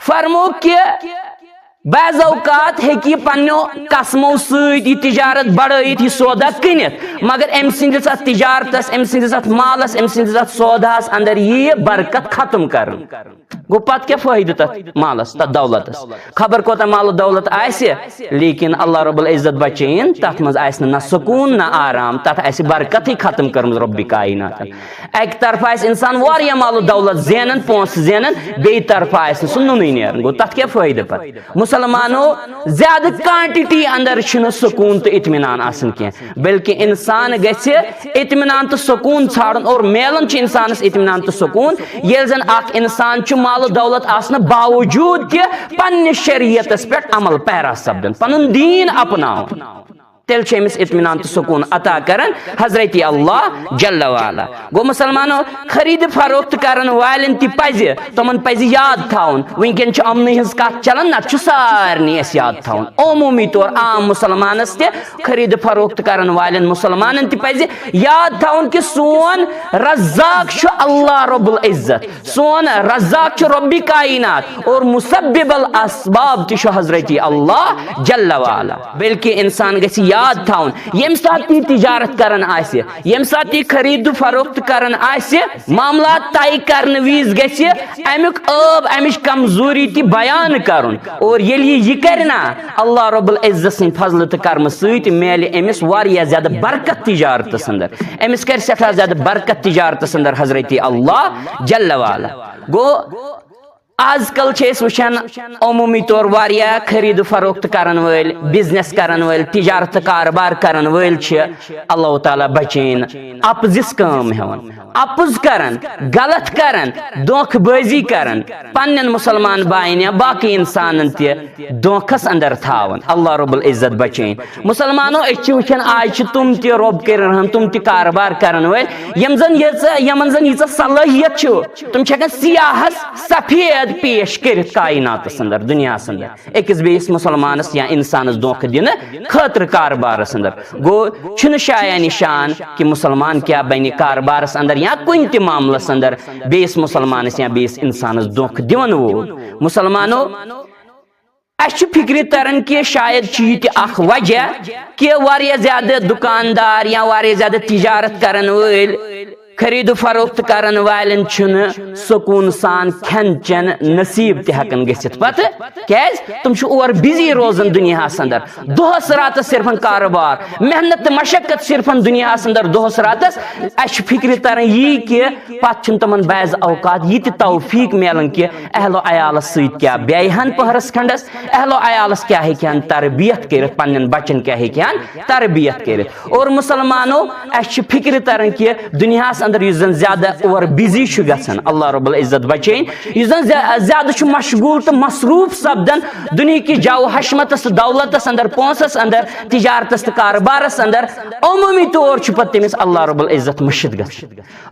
فرمو کہِ بعض اوقات ہیٚکہِ یہِ پننیو قسمو سۭتۍ یہِ تجارت بڑٲیِتھ، یہِ سودا کٕنِتھ، مگر أمۍ سٕنٛدِس اتھ تجارتس، أمۍ سٕنٛدِس اتھ مالس، أمۍ سٕنٛدِس اتھ سوداہس اندر ییہِ برکت ختم کرنہٕ۔ گوٚو، پتہٕ کیٛاہ فٲیدٕ تتھ مالس، تتھ دولتس؟ خبر کوتاہ مال و دولت آسہِ، لیکن اللہ رب العزت بچٲیِن، تتھ منٛز آسہِ نہٕ نہ سکوٗن نہ آرام، تتھ آسہِ برکتٕے ختم کٔرمٕژ رۄبِ کائناتن۔ اکہِ طرفہٕ آسہِ انسان واریاہ مال و دولت زینان، پونٛسہٕ زینان، بیٚیہِ طرفہٕ آسہِ نہٕ سُہ نوٚنُے نیران۔ گوٚو، تتھ کیٛاہ فٲیدٕ پتہٕ؟ مسلمانو، زیادٕ quantity اندر چھُنہٕ سکوٗن تہٕ اطمینان آسان کینٛہہ، بلکہِ انسان گژھِ اطمینان تہٕ سکوٗن ژھانڈُن، اور میلان چھُ انسانس اطمینان تہٕ سکوٗن، ییٚلہِ زن اکھ انسان چھُ مال و دولت آسنہٕ باوجود تہِ پننِس شریعتس پٮ۪ٹھ عمل پیرا سپدان، پنُن دیٖن اپناوان۔ تیٚلہِ چھُ أمِس اطمینان تہٕ سکوٗن عطا کران حضرت اللہ جل وعلا۔ گوٚو مسلمانو، خرید فروخت کرن والٮ۪ن تہِ پزِ، تِمن پزِ یاد تھاوُن، وٕنکیٚن چھِ امنٕے ہٕنٛز کتھ چلان، نتہٕ چھُ سارنٕے اَسہِ یاد تھاوُن، عموٗمی طور عام مسلمانس تہِ، خرید فروخت کرن والٮ۪ن مسلمانن تہِ پزِ یاد تھاوُن کہِ سون رزاق چھُ اللہ رب العزت، سون رزاق چھُ رب کائنات اور مسبب الاسباب تہِ چھُ حضرت اللہ جل وعلا۔ بلکہ انسان گژھِ یاد تھاوُن، ییٚمہِ ساتہٕ تہِ تجارت کران آسہِ، ییٚمہِ ساتہٕ تہِ خرید و فروخت کران آسہِ، معاملات طے کرنہٕ وِزِ گژھِ امیُک عٲب، امِچ کمزوری تہِ بیان کرُن۔ اور ییٚلہِ یہِ یہِ کرِ نا، اللہ رب العزت سٕنٛدِ فضلہٕ تہٕ کرمہٕ سۭتۍ میلہِ أمِس واریاہ زیادٕ برکت تجارتس اندر، أمِس کرِ سٮ۪ٹھاہ زیادٕ برکت تجارتس اندر حضرت اللہ جل وعلا۔ گوٚو، آز کل چھِ أسۍ وٕچھان عموٗمی طور واریاہ خرید و فروخت کرن وٲلۍ، بزنس کرن وٲلۍ، تجارت تہٕ کاربار کرن وٲلۍ چھِ اللہ تعالیٰ بچٲیِن اپزِس کٲم ہٮ۪وان، اپُز کران، غلط کران، دھوکہٕ بٲزی کران، پننٮ۪ن مسلمان باین یا باقٕے انسانن تہِ دھوکھس اندر تھاوان۔ اللہ رب العزت بچٲیِن۔ مسلمانو، أسۍ چھِ وٕچھان، آز چھِ تِم تہِ رۄب کٔرِن رحم، تِم تہِ کاربار کرن وٲلۍ، یِم زن ییٖژاہ، یِمن زن ییٖژاہ صلٲحیت چھِ، تِم چھِ ہٮ۪کان سیاہس سفید پیش کٔرِتھ کائناتس اندر، دُنیاہس اندر، أکِس بیٚیِس مسلمانس یا انسانس دھوکہٕ دِنہٕ خٲطرٕ کاربارس اندر۔ گوٚو، چھُنہٕ شایان نشان کہِ مسلمان کیٛاہ بنہِ کاربارس اندر یا کُنہِ تہِ معاملس اندر بیٚیِس مسلمانس یا بیٚیِس انسانس دھوکہٕ دِوان وول۔ مسلمانو، اسہِ چھُ فکرِ تران کہِ شاید چھُ یہِ تہِ اکھ وجہ کہِ واریاہ زیادٕ دُکاندار یا واریاہ زیادٕ تجارت کرن وٲلۍ، خرید و فروخت کرن والٮ۪ن چھُنہٕ سکوٗن سان کھٮ۪ن چٮ۪ن نصیب تہِ ہٮ۪کان گٔژھِتھ۔ پتہٕ کیازِ؟ تِم چھِ اور بزی روزان دُنیاہس اندر، دۄہس راتس صرفن کاربار، محنت تہٕ مشقت صرفن دُنیاہس اندر دۄہس راتس۔ اسہِ چھُ فکرِ تران یی کہِ پتہٕ چھُنہٕ تِمن بعض اوقات یہِ تہِ توفیق میلان کہِ اہل و عیالس سۭتۍ کیٛاہ بیٚہہِ ہن پٔہرس کھنڈس، اہل و عیالس کیٛاہ ہیٚکہِ ہن تربیت کٔرِتھ، پننٮ۪ن بچن کیٛاہ ہیٚکہِ ہن تربیت کٔرِتھ۔ اور مسلمانو، اسہِ چھِ فکرِ تران کہِ دُنیاہس اندر یُس زن زیادٕ اور بزی چھُ گژھان، اللہ رب العزت بچٲیِن، یُس زن زیا-، زیادٕ چھُ مشغول تہٕ مصروف سپدان دُنیہکِس جاو حشمتس تہٕ دولتس اندر، پونسس اندر، تجارتس تہٕ کاربارس اندر، عموٗمی طور چھُ پتہٕ تٔمِس اللہ رب العزت مٔشِتھ گژھان،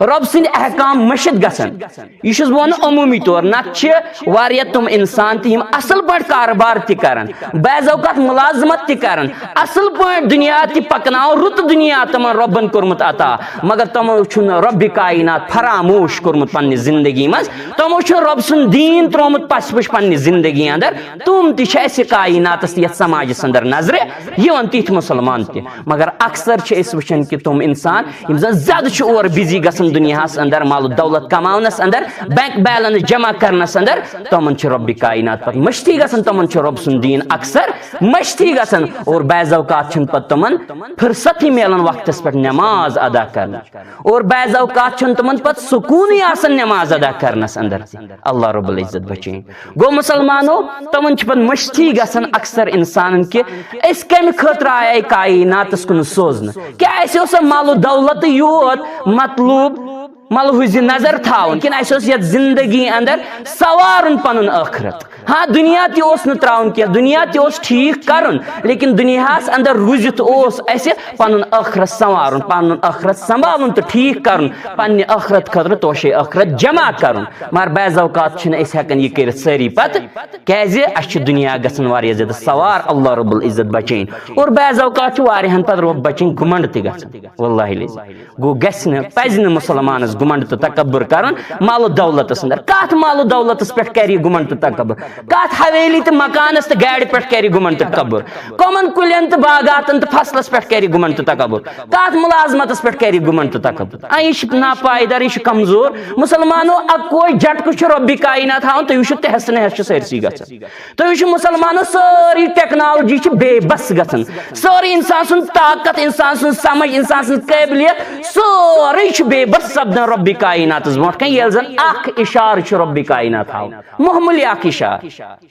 رۄب سٕنٛدۍ احکام مٔشِتھ گژھان۔ یہِ چھُس بہٕ ونان عموٗمی طور، نتہٕ چھِ واریاہ تِم انسان تہِ یِم اصل پٲٹھۍ کاربار تہِ کران، بعض اوقات ملازمت تہِ کران، اصل پٲٹھۍ دُنیا تہِ پکناوان، رُت دُنیا تِمن رۄبن کوٚرمُت عطا، مگر تِمو چھُنہٕ رۄبِ کائنات فراموش کوٚرمُت پننہِ زندگی منٛز، تِمو چھُنہٕ رۄب سُنٛد دیٖن ترٛوومُت پسہِ پُش پننہِ زندگی اندر۔ تِم تہِ چھِ اسہِ کائناتس تہٕ یتھ سماجس اندر نظرِ یِوان، تِتھۍ مسلمان تہِ، مگر اکثر چھِ أسۍ وٕچھان کہِ تِم انسان یِم زن زیادٕ چھِ اور بزی گژھان دُنیاہس اندر، مال و دولت کماونس اندر، بینک بیلنس جمع کرنس اندر، تِمن چھِ رۄبِ کائنات پتہٕ مٔشتھٕے گژھان، تِمن چھُ رۄب سُنٛد دیٖن اکثر مٔشتھٕے گژھان، اور بعض اوقات چھُنہٕ پتہٕ تِمن فرصتھٕے میلان وقتس پٮ۪ٹھ نماز ادا کرنٕچ، اور بعض اوقات چھُنہٕ تِمن پتہٕ سکوٗنٕے آسان نماز ادا کرنس اندر تہِ۔ اللہ رب العزت بچٲیِن۔ گوٚو مسلمانو، تِمن چھِ پتہٕ مٔشتھٕے گژھان اکثر انسانن کہِ أسۍ کمہِ خٲطرٕ آیے کائناتس کُن سوزنہٕ؟ کیٛاہ اسہِ اوسا مال و دولتٕے یوت مطلوب، ملحوظِ نظر تھاوُن، کِنہٕ اسہِ اوس یتھ زندگی اندر سنوارُن پنُن ٲخرت؟ ہاں، دُنیا تہِ اوس نہٕ ترٛاوُن کینٛہہ، دُنیا تہِ اوس ٹھیٖک کرُن، لیکن دُنیاہس اندر روٗزِتھ اوس اسہِ پنُن ٲخرت سنوارُن، پنُن ٲخرت سنبھالُن تہٕ ٹھیٖک کرُن، پننہِ ٲخرت خٲطرٕ توشے ٲخرت جمع کرُن۔ مگر بعض اوقات چھِنہٕ أسۍ ہٮ۪کان یہِ کٔرِتھ سٲری پتہٕ، کیازِ اسہِ چھِ دُنیا گژھان واریاہ زیادٕ سوار، اللہ رب العزت بچٲیِن۔ اور بعض اوقات چھُ واریاہن پتہٕ رۄب بچٲیِن گُمنڈ تہِ گژھان۔ واللہ العظیم۔ گوٚو، گژھِ نہٕ، پزِ نہٕ مسلمانس گُمنڈ تہٕ تکبر کرُن مال و دولتس اندر۔ کتھ مال و دولتس پٮ۪ٹھ کرِ یہِ گُمنڈ تہٕ تکبر؟ کتھ حویلی تہٕ مکانس تہٕ گاڑِ پٮ۪ٹھ کرِ گُمنڈ تہٕ تکبر؟ کمن کُلٮ۪ن تہٕ باغاتن تہٕ فصلس پٮ۪ٹھ کرِ گُمنڈ تہٕ تکبر؟ کتھ ملازمتس پٮ۪ٹھ کرِ گُمنڈ تہٕ تکبر؟ آ، یہِ چھُ ناپائیدار، یہِ چھُ کمزور۔ مسلمانو، اکوے جھٹکہٕ چھُ رۄبِ کائنات ہاوان، تُہۍ وٕچھِو تہس نہس چھُ سٲرسٕے گژھان۔ تُہۍ وٕچھِو، مسلمانو، سٲرٕے ٹیکنالوجی چھِ بے بس گژھان، سٲرٕے انسان سُنٛد طاقت، انسان سُنٛد سمجھ، انسان سٕنٛز قٲبلیت، سورُے چھُ بے بس سپدان رۄبِ کائناتس برونٛٹھ کنہِ، ییٚلہِ زن اکھ اشارٕ چھُ رۄبِ کائنات ہاوان، معموٗلی اکھ اشارٕ۔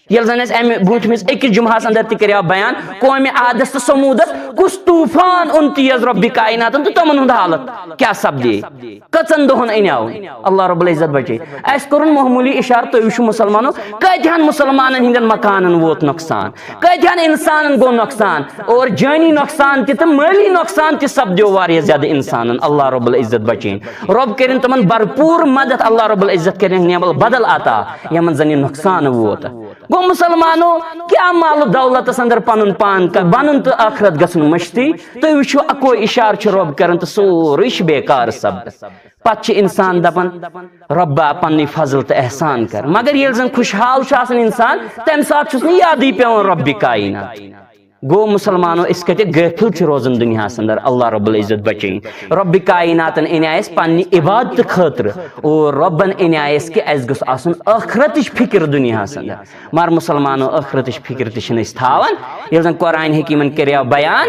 ییٚلہِ زن اَسہِ اَمہِ برونٛٹھمِس أکِس جمعہس اندر تہِ کریاو بیان، قومِ عادس تہٕ ثمودس کُس طوفان اوٚن تیز رۄبِ کائناتن تہٕ تِمن ہُنٛد حالت کیٛاہ سپدے، کٔژن دۄہن اَنیاو۔ اللہ رب العزت بچٲے۔ اَسہِ کوٚرُن معموٗلی اِشارٕ، تُہۍ وٕچھِو مُسلمانو، کٲتِہن مُسلمانن ہٕنٛدٮ۪ن مکانن ووت نۄقصان، کٲتِہن اِنسانن گوٚو نۄقصان، اور جٲنی نۄقصان تہِ تہٕ مٲلی نۄقصان تہِ سپدیو واریاہ زیادٕ اِنسانن۔ اللہ رب العزت بچٲے۔ رۄب کٔرِن تِمن بھرپوٗر مدد، اللہ رب العزت کٔرِن نعم البدل عطا، یِمن زن یہِ نۄقصان ووت۔ گوٚو مُسلمانو، کیٛاہ مال و دولتس اندر پنُن پان ک-، بنُن تہٕ ٲخرت گژھُن مٔشتٕے؟ تُہۍ وٕچھِو، اکوے اِشارٕ چھُ رۄب کران تہٕ سورُے چھُ بیکار سپدان۔ پتہٕ چھُ انسان دپان، "رۄبا، پننُے فضل تہٕ احسان کر۔" مگر ییٚلہِ زن خوشحال چھُ آسان انسان، تمہِ ساتہٕ چھُس نہٕ یادٕے پٮ۪وان رۄبِ کائنات۔ گوٚو مُسلمانو، أسۍ کتہِ غٲفِل چھِ روزان دُنیاہس اندر، اللہ رب العزت بچٲیِن۔ رۄبِ کائناتن اَنیٛاے اَسہِ پننہِ عبادتہٕ خٲطرٕ، اور رۄبن اَنیٛاے اَسہِ کہِ اَسہِ گٔژھ آسُن ٲخرتٕچ فِکر دُنیاہس اندر۔ مگر مُسلمانو، ٲخرتٕچ فِکر تہِ چھِنہٕ أسۍ تھاوان۔ ییٚلہِ زن قرآن حکیٖمن کریاو بیان،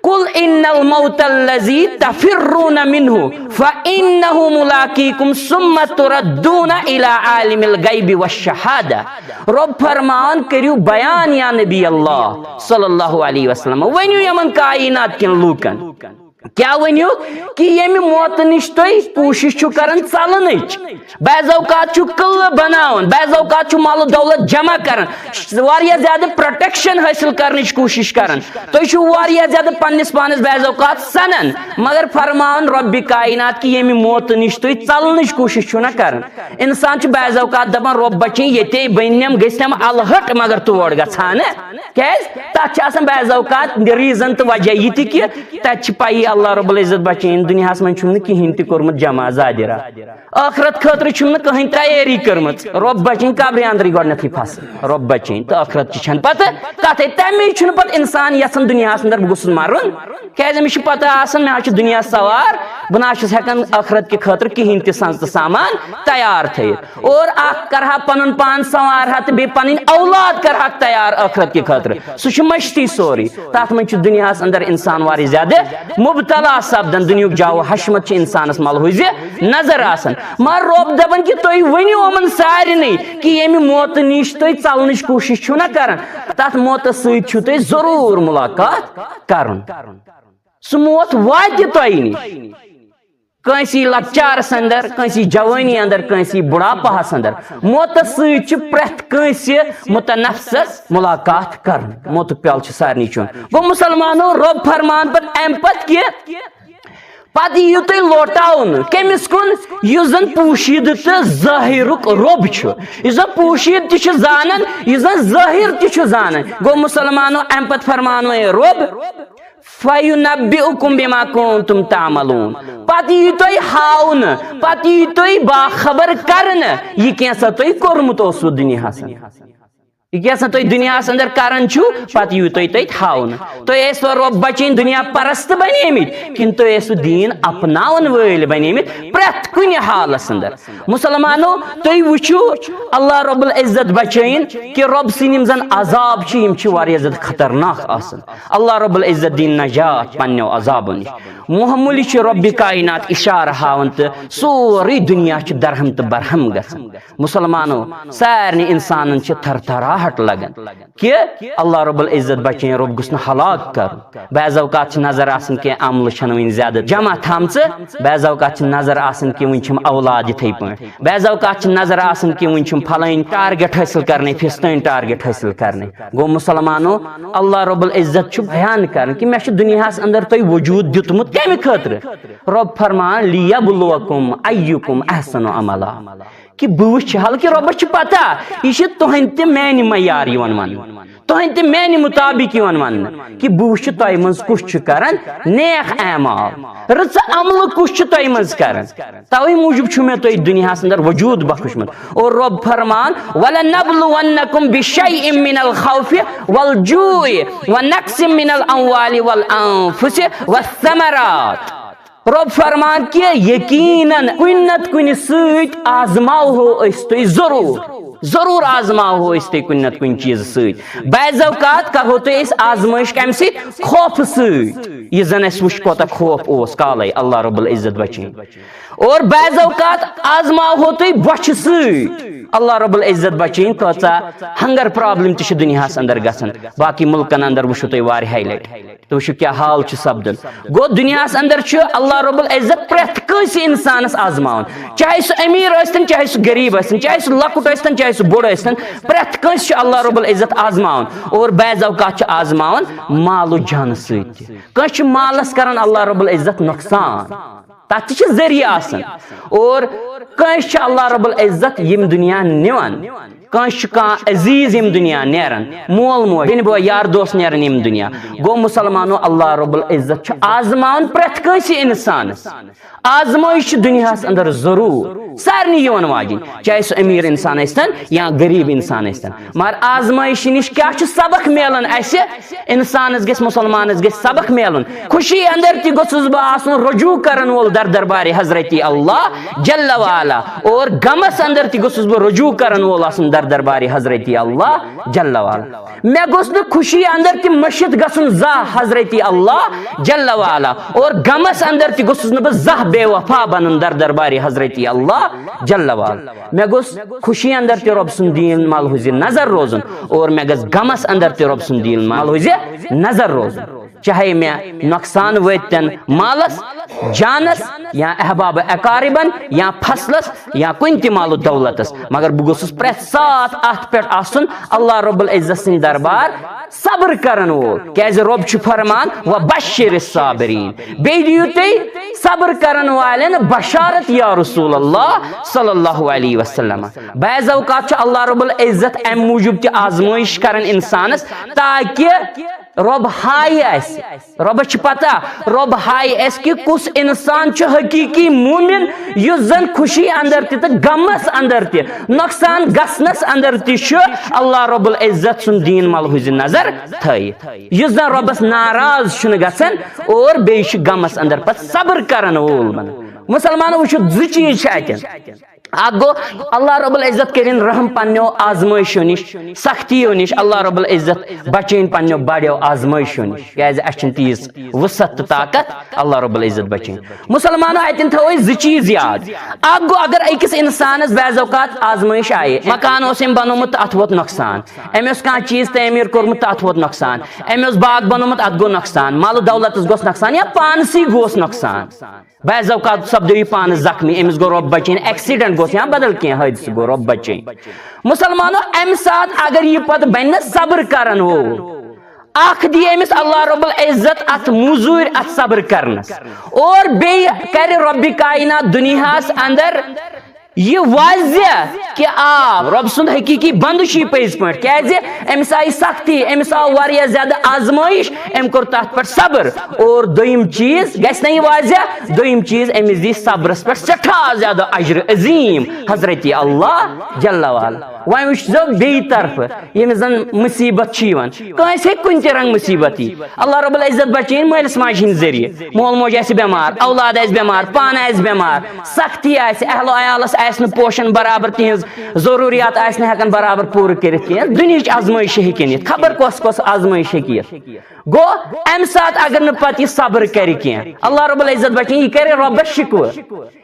"قل ان الموت الذي تفرون منه فانه ملاقيكم ثم تردون الى عالم الغيب والشهادة۔" رۄب فرمان، کٔرِو بیان یا نبی اللہ صلی اللہ علیہ وسلم، ؤنِو یِمن کائنات کٮ۪ن لوٗکن، کیٛاہ ؤنِو؟ کہِ ییٚمہِ موتہٕ نِش تُہۍ کوٗشِش چھِو کران ژلنٕچ، بعض اوقات چھُ قلعہٕ بناوان، بعض اوقات چھُ مال و دولت جمع کران، واریاہ زیادٕ پروٹیکشن حٲصِل کرنٕچ کوٗشِش کران، تُہۍ چھِو واریاہ زیادٕ پننِس پانس بعض اوقات سنان، مگر فرمان رۄبِ کائنات کہِ ییٚمہِ موتہٕ نِش تُہۍ ژلنٕچ کوٗشِش چھِو نہ کران۔ انسان چھُ بعض اوقات دپان، "رۄب بچٲیِن، ییٚتے بہٕ نِمہٕ، گٔژھۍ نِمہٕ الہٕ ہٹ، مگر تور گژھٕ ہا نہٕ۔" کیٛازِ؟ تتھ چھِ آسان بعض اوقات reason تہٕ وجہ یہِ تہِ کہِ تتہِ چھِ پَیی، اللہ رب العزت بچٲیِن، دُنیاہس منٛز چھُم نہٕ کِہینۍ تہِ کوٚرمُت جمع ظاہرہ۔ ٲخرت خٲطرٕ چھُم نہٕ کٕہٕنۍ تیٲری کٔرمٕژ۔ رۄب بچٲیِن، قبرِ اندرٕے گۄڈٕنیتھٕے پھسہٕ۔ رۄب بچٲیِن، تہٕ ٲخرت چہِ چھنہٕ پتہٕ کتھٕے۔ تمے چھُنہٕ پتہٕ انسان یژھان دُنیاہس اندر بہٕ گوٚژھُس مرُن، کیٛازِ أمِس چھِ پتہ آسان، مےٚ حظ چھُ دُنیا سوار، بہٕ نہ حظ چھُس ہٮ۪کان ٲخرت کہِ خٲطرٕ کِہینۍ تہِ سنٛز تہٕ سامان تیار تھٲیِتھ۔ اور اکھ کرہا پنُن پان سنوارہا تہٕ بیٚیہِ پنٕنۍ اولاد کرہاکھ تیار ٲخرت کہِ خٲطرٕ۔ سُہ چھُ مٔشتٕے سورُے۔ تتھ منٛز چھُ دُنیاہس اندر انسان واریاہ زیادٕ مبتلا سپدان۔ دُنیُک جاو حشمت چھُ انسانس ملحوظ نظر آسان۔ مگر رۄب دپان کہِ تُہۍ ؤنِو یِمن سارنٕے کہِ ییٚمہِ موتہٕ نِش تُہۍ ژلنٕچ کوٗشش چھِو نہ کران، تتھ موتس سۭتۍ چھُو تۄہہِ ضروٗر ملاقات کرُن۔ سُہ موت واتہِ تۄہہِ نِش۔ کٲنٛسی لۄکچارس اندر، کٲنٛسی جوٲنی اندر، کٲنٛسی بُڑھاپہس اندر۔ موتس سۭتۍ چھُ پرٛٮ۪تھ کٲنٛسہِ متنفسس ملاقات کرُن۔ موتُک پیالہٕ چھُ سارنٕے چیوٚن۔ گوٚو مُسلمانو، رۄب فرمان پتہٕ امہِ پتہٕ کہِ پتہٕ یِیِو تُہۍ لوٹاونہٕ۔ کٔمِس کُن؟ یُس زن پوشیدٕ تہٕ ظٲہرُک رۄب چھُ، یُس زن پوشیدٕ تہِ چھُ زانان، یُس زن ظٲہر تہِ چھُ زانان۔ گوٚو مُسلمانو، امہِ پتہٕ فرمانو یہِ رۄب، "فَيُنَبِّئُكُم بِمَا كُنتُمْ تَعْمَلُونَ۔" پتہٕ یی تۄہہِ ہاونہٕ، پتہٕ یی تۄہہِ باخبر کرنہٕ، یہِ کینٛژھا تۄہہِ کوٚرمُت اوسوٕ دُنیاہس اندر۔ یہِ کینٛژھا تۄہہِ دُنیاہس اندر کران چھِو، پتہٕ یی تۄہہِ تۄہہِ ہاونہٕ۔ تۄہہِ ٲسوا رۄب بچٲیِن دُنیا پرست بنیمٕتۍ، کِنہٕ تۄہہِ ٲسوٕ دیٖن اپناون وٲلۍ بنیمٕتۍ پرٛٮ۪تھ کُنہِ حالس اندر؟ مُسلمانو، تُہۍ وٕچھِو، اللہ رب العزت بچٲیِن کہِ رۄب سٕنٛدۍ یِم زن عذاب چھِ، یِم چھِ واریاہ زیادٕ خطرناک آسان۔ اللہ رب العزت دِیِن نجات پننیو عذابو نِش۔ معموٗلی چھِ رۄبِ کائنات اِشارٕ ہاوان تہٕ سورُے دُنیا چھُ درہم تہٕ برہم گژھان۔ مُسلمانو، سارنٕے اِنسانن چھِ تھر تھراہٹ لگان کہِ اللہ رب العزت بچٲیِن، رۄب گوٚژھ نہٕ ہلاک کرُن۔ بعض اوقات چھِ نظر آسان کینٛہہ عملہٕ چھَنہٕ وٕنہِ زیادٕ جمع تھامژٕ، بعض اوقات چھِ نظر آسان کہِ وٕنہِ چھِم اولاد یِتھَے پٲٹھۍ، بعض اوقات چھِ نظر آسان کہِ وٕنہِ چھِم پھلٲنۍ target حٲصِل کرنَے، فِستٲنۍ target حٲصِل کرنَے۔ گوٚو مُسلمانو، اللہ رب العزت چھُ بیان کران کہِ مےٚ چھُ دُنیاہَس اندر تۄہہِ وجوٗد دیُتمُت کَمہِ خٲطرٕ؟ رۄب فرمان، "لیبلوکم ایکم احسن عملا"، کہِ بہٕ وٕچھِ، حالانکہِ رۄبَس چھِ پتہ، یہِ چھِ تُہنٛدِ تہِ میانہِ معیار یِوان وننہٕ، تُہنٛدِ تہِ میانہِ مُطابق یِوان وننہٕ، کہِ بہٕ وٕچھِ تۄہہِ منٛز کُس چھُ کران نیک اعمال، رٕژٕ عملہٕ کُس چھُ تۄہہِ منٛز کران۔ توے موٗجوٗب چھُ مےٚ تۄہہِ دُنیاہَس اندر وجوٗد بخشمُت۔ اور رۄب فرمان، "ولنبلونکم بشیء من الخوف والجوع ونقص من الاموال والانفس والثمرات۔" رۄب فرمان کہِ یقیناً کُنہِ نتہٕ کُنہِ سۭتۍ آزماوہو أسۍ تُہۍ ضروٗر۔ ضروٗر آزماوہو أسۍ تُہۍ کُنہِ نتہٕ کُنہِ چیٖزٕ سۭتۍ۔ بعض اوقات کرہو تُہۍ أسۍ آزمٲیش کمہِ سۭتۍ؟ خوفہٕ سۭتۍ۔ یہِ زن اَسہِ وٕچھ کوتاہ خوف اوس کالے، اللہ رب العزت بچٲیِن۔ اور بعض اوقات آزماوہو تُہۍ بۄچھِ سۭتۍ۔ اللہ رب العزت بچٲیِن، کۭژاہ ہنگر پرابلم تہِ چھِ دُنیاہس اندر گژھان۔ باقی ملکن اندر وٕچھِو تُہۍ واریاہے لٹہِ۔ تہٕ وٕچھِو کیٛاہ حال چھُ سپدان۔ گوٚو دُنیاہس اندر چھُ اللہ رب العزت پرٛٮ۪تھ کٲنٛسہِ انسانس آزماوان، چاہے سُہ امیر ٲسۍتن، چاہے سُہ غریب ٲسۍتن، چاہے سُہ لۄکُٹ ٲسۍتن، چاہے سُہ بوٚڑ ٲسۍتن، پرٛٮ۪تھ کٲنٛسہِ چھُ اللہ رب العزت آزماوان۔ اور بعض اوقات چھُ آزماوان مال و جانہٕ سۭتۍ تہِ۔ کٲنٛسہِ چھُ مالس کران اللہ رب العزت نۄقصان، تتھ تہِ چھِ ذٔریعہٕ آسان۔ اور کٲنٛسہِ چھِ اللہ رب العزت یِم دُنیا نِوان، کٲنٛسہِ چھُ کانٛہہ عزیٖز یِم دُنیا نیران، مول موج، بیٚنہِ بوے، یار دوس نیران یِم دُنیا۔ گوٚو مسلمانو، اللہ رب العزت چھُ آزماوان پرٛٮ۪تھ کٲنٛسہِ انسانس۔ آزمٲیش چھِ دُنیاہس اندر ضروٗر سارنٕے یِوان واجِنۍ، چاہے سُہ امیر انسان ٲسۍتن یا غریب انسان ٲسۍتن۔ مگر آزمٲیشہِ نِش کیٛاہ چھُ سبق میلان اسہِ؟ انسانس گژھِ، مسلمانس گژھِ سبق میلُن۔ خوشی اندر تہِ گوٚژھُس بہٕ آسُن رجوع کرن وول در دربارِ حضرت اللہ جل وعلا، اور غمس اندر تہِ گوٚژھُس بہٕ رجوع کرن وول آسُن در دربارِ حضرت اللہ جل وعلا۔ مےٚ گوٚژھ نہٕ خوشی اندر تہِ مٔشِتھ گژھُن زانٛہہ حضرت اللہ جل وعلا، اور غمس اندر تہِ گوٚژھُس نہٕ بہٕ زانٛہہ بے وفا بنُن در دربارِ حضرت اللہ جل وعلا۔ مےٚ گوٚژھ خوشی اندر تہِ رۄب سُنٛد دیٖن ملحوظِ نظر روزُن، اور مےٚ گژھِ غمس اندر تہِ رۄب سُنٛد دیٖن ملحوظِ نظر روزُن۔ چاہے مےٚ نۄقصان وٲتۍتن مالس، جانس، یا احباب اقاربن، یا فصلس، یا کُنہِ تہِ مال و دولتس، مگر بہٕ گوٚژھُس پرٛٮ۪تھ ساتھ اتھ پٮ۪ٹھ آسُن اللہ رب العزت سٕنٛدِ دربار صبر کرن وول، کیازِ رۄب چھُ فرمان، "وبشر الصابرین"، بیٚیہِ دِیِو تُہۍ صبر کرن والٮ۪ن بشارت یا رسول اللہ صلی اللہ علیہ وسلم۔ بعض اوقات چھُ اللہ رب العزت امہِ موٗجوٗب تہِ آزمٲیش کران انسانس، تاکہِ رۄب ہایہِ اسہِ، رۄبس چھِ پتہ، رۄب ہایہِ اسہِ کہِ کُس انسان چھُ حقیقی مومن، یُس زن خوشی اندر تہِ تہٕ غمس اندر تہِ، نۄقصان گژھنس اندر تہِ چھُ اللہ رب العزت سُنٛد دیٖن ملحوظِ نظر تھٲیِتھ، یُس زن رۄبس ناراض چھُنہٕ گژھان اور بیٚیہِ چھُ غمس اندر پتہٕ صبر کرن وول بنان۔ مسلمانو، وٕچھِو، زٕ چیٖز چھِ اتٮ۪ن۔ اکھ گوٚو، اللہ رب العزت کٔرِن رحم پننیو آزمٲیشو نِش، سختیو نِش، اللہ رب العزت بچٲیِن پننیو بڑیو آزمٲیشو نِش، کیازِ اسہِ چھِنہٕ تیٖژ وسعت تہٕ طاقت، اللہ رب العزت بچٲیِن۔ مسلمانو، اتٮ۪ن تھاوو أسۍ زٕ چیٖز یاد۔ اکھ گوٚو، اگر أکِس انسانس بعض اوقات آزمٲیش آیہِ، مکان اوس أمۍ بنومُت تہٕ اتھ ووت نۄقصان، أمۍ اوس کانٛہہ چیٖز تعمیٖر کوٚرمُت تہٕ اتھ ووت نۄقصان، أمۍ اوس باغ بنومُت، اتھ گوٚو نۄقصان، مال و دولتس گوٚژھ نۄقصان یا پانسٕے گوٚژھ نۄقصان۔ بعض اوقات سپدیو یہِ پانس زخمی، أمِس گوٚو رۄب بچٲیِن، ایکسیڈنٹ گوٚژھ یا بدل کینٛہہ حٲدثہٕ گوٚو، رۄب بچٲیِن۔ مسلمانو، امہِ ساتہٕ اگر یہِ پتہٕ بنہِ نہ صبر کرن وول، اکھ دِیہِ أمِس اللہ رب العزت اتھ موٚزوٗرۍ اتھ صبر کرنس، اور بیٚیہِ کرِ رۄبِ کاینات دُنیاہس اندر یہِ واضح کہِ آ، رۄب سُنٛد حقیقی بندٕ چھُ یہِ پٔزۍ پٲٹھۍ۔ کیازِ؟ أمِس آیہِ سختی، أمِس آو واریاہ زیادٕ آزمٲیش، أمۍ کوٚر تتھ پٮ۪ٹھ صبر۔ اور دوٚیِم چیٖز گژھِ نہ یہِ واضح، دوٚیِم چیٖز أمِس دی صبرس پٮ۪ٹھ سٮ۪ٹھاہ زیادٕ اجر عظیٖم حضرت اللہ جل وعلا۔ وۄنۍ وٕچھ زیو بیٚیہِ طرفہٕ، ییٚمِس زن مُصیبت چھِ یِوان، کٲنٛسہِ ہیٚکہِ کُنہِ تہِ رنٛگہٕ مُصیبت یی۔ اللہ رب العزت بچٲیِن مٲلِس ماجہِ ہِنٛدِ ذٔریعہٕ۔ مول موج آسہِ بٮ۪مار، اولاد آسہِ بٮ۪مار، پانہٕ آسہِ بٮ۪مار، سختی آسہِ، اہل و عیالس آسہِ نہٕ پوشن برابر، تِہنٛز ضروٗریات آسہِ نہٕ ہٮ۪کان برابر پوٗرٕ کٔرِتھ کینٛہہ۔ دُنیہٕچ آزمٲیش ہیٚکہِ أنِتھ، خبر کۄس کۄس آزمٲیش ہیٚکہِ یِتھ۔ گوٚو، امہِ ساتہٕ اگر نہٕ پتہٕ یہِ صبر کرِ کینٛہہ، اللہ رب العزت بچٲیِن، یہِ کرِ رۄبس شکوٕ۔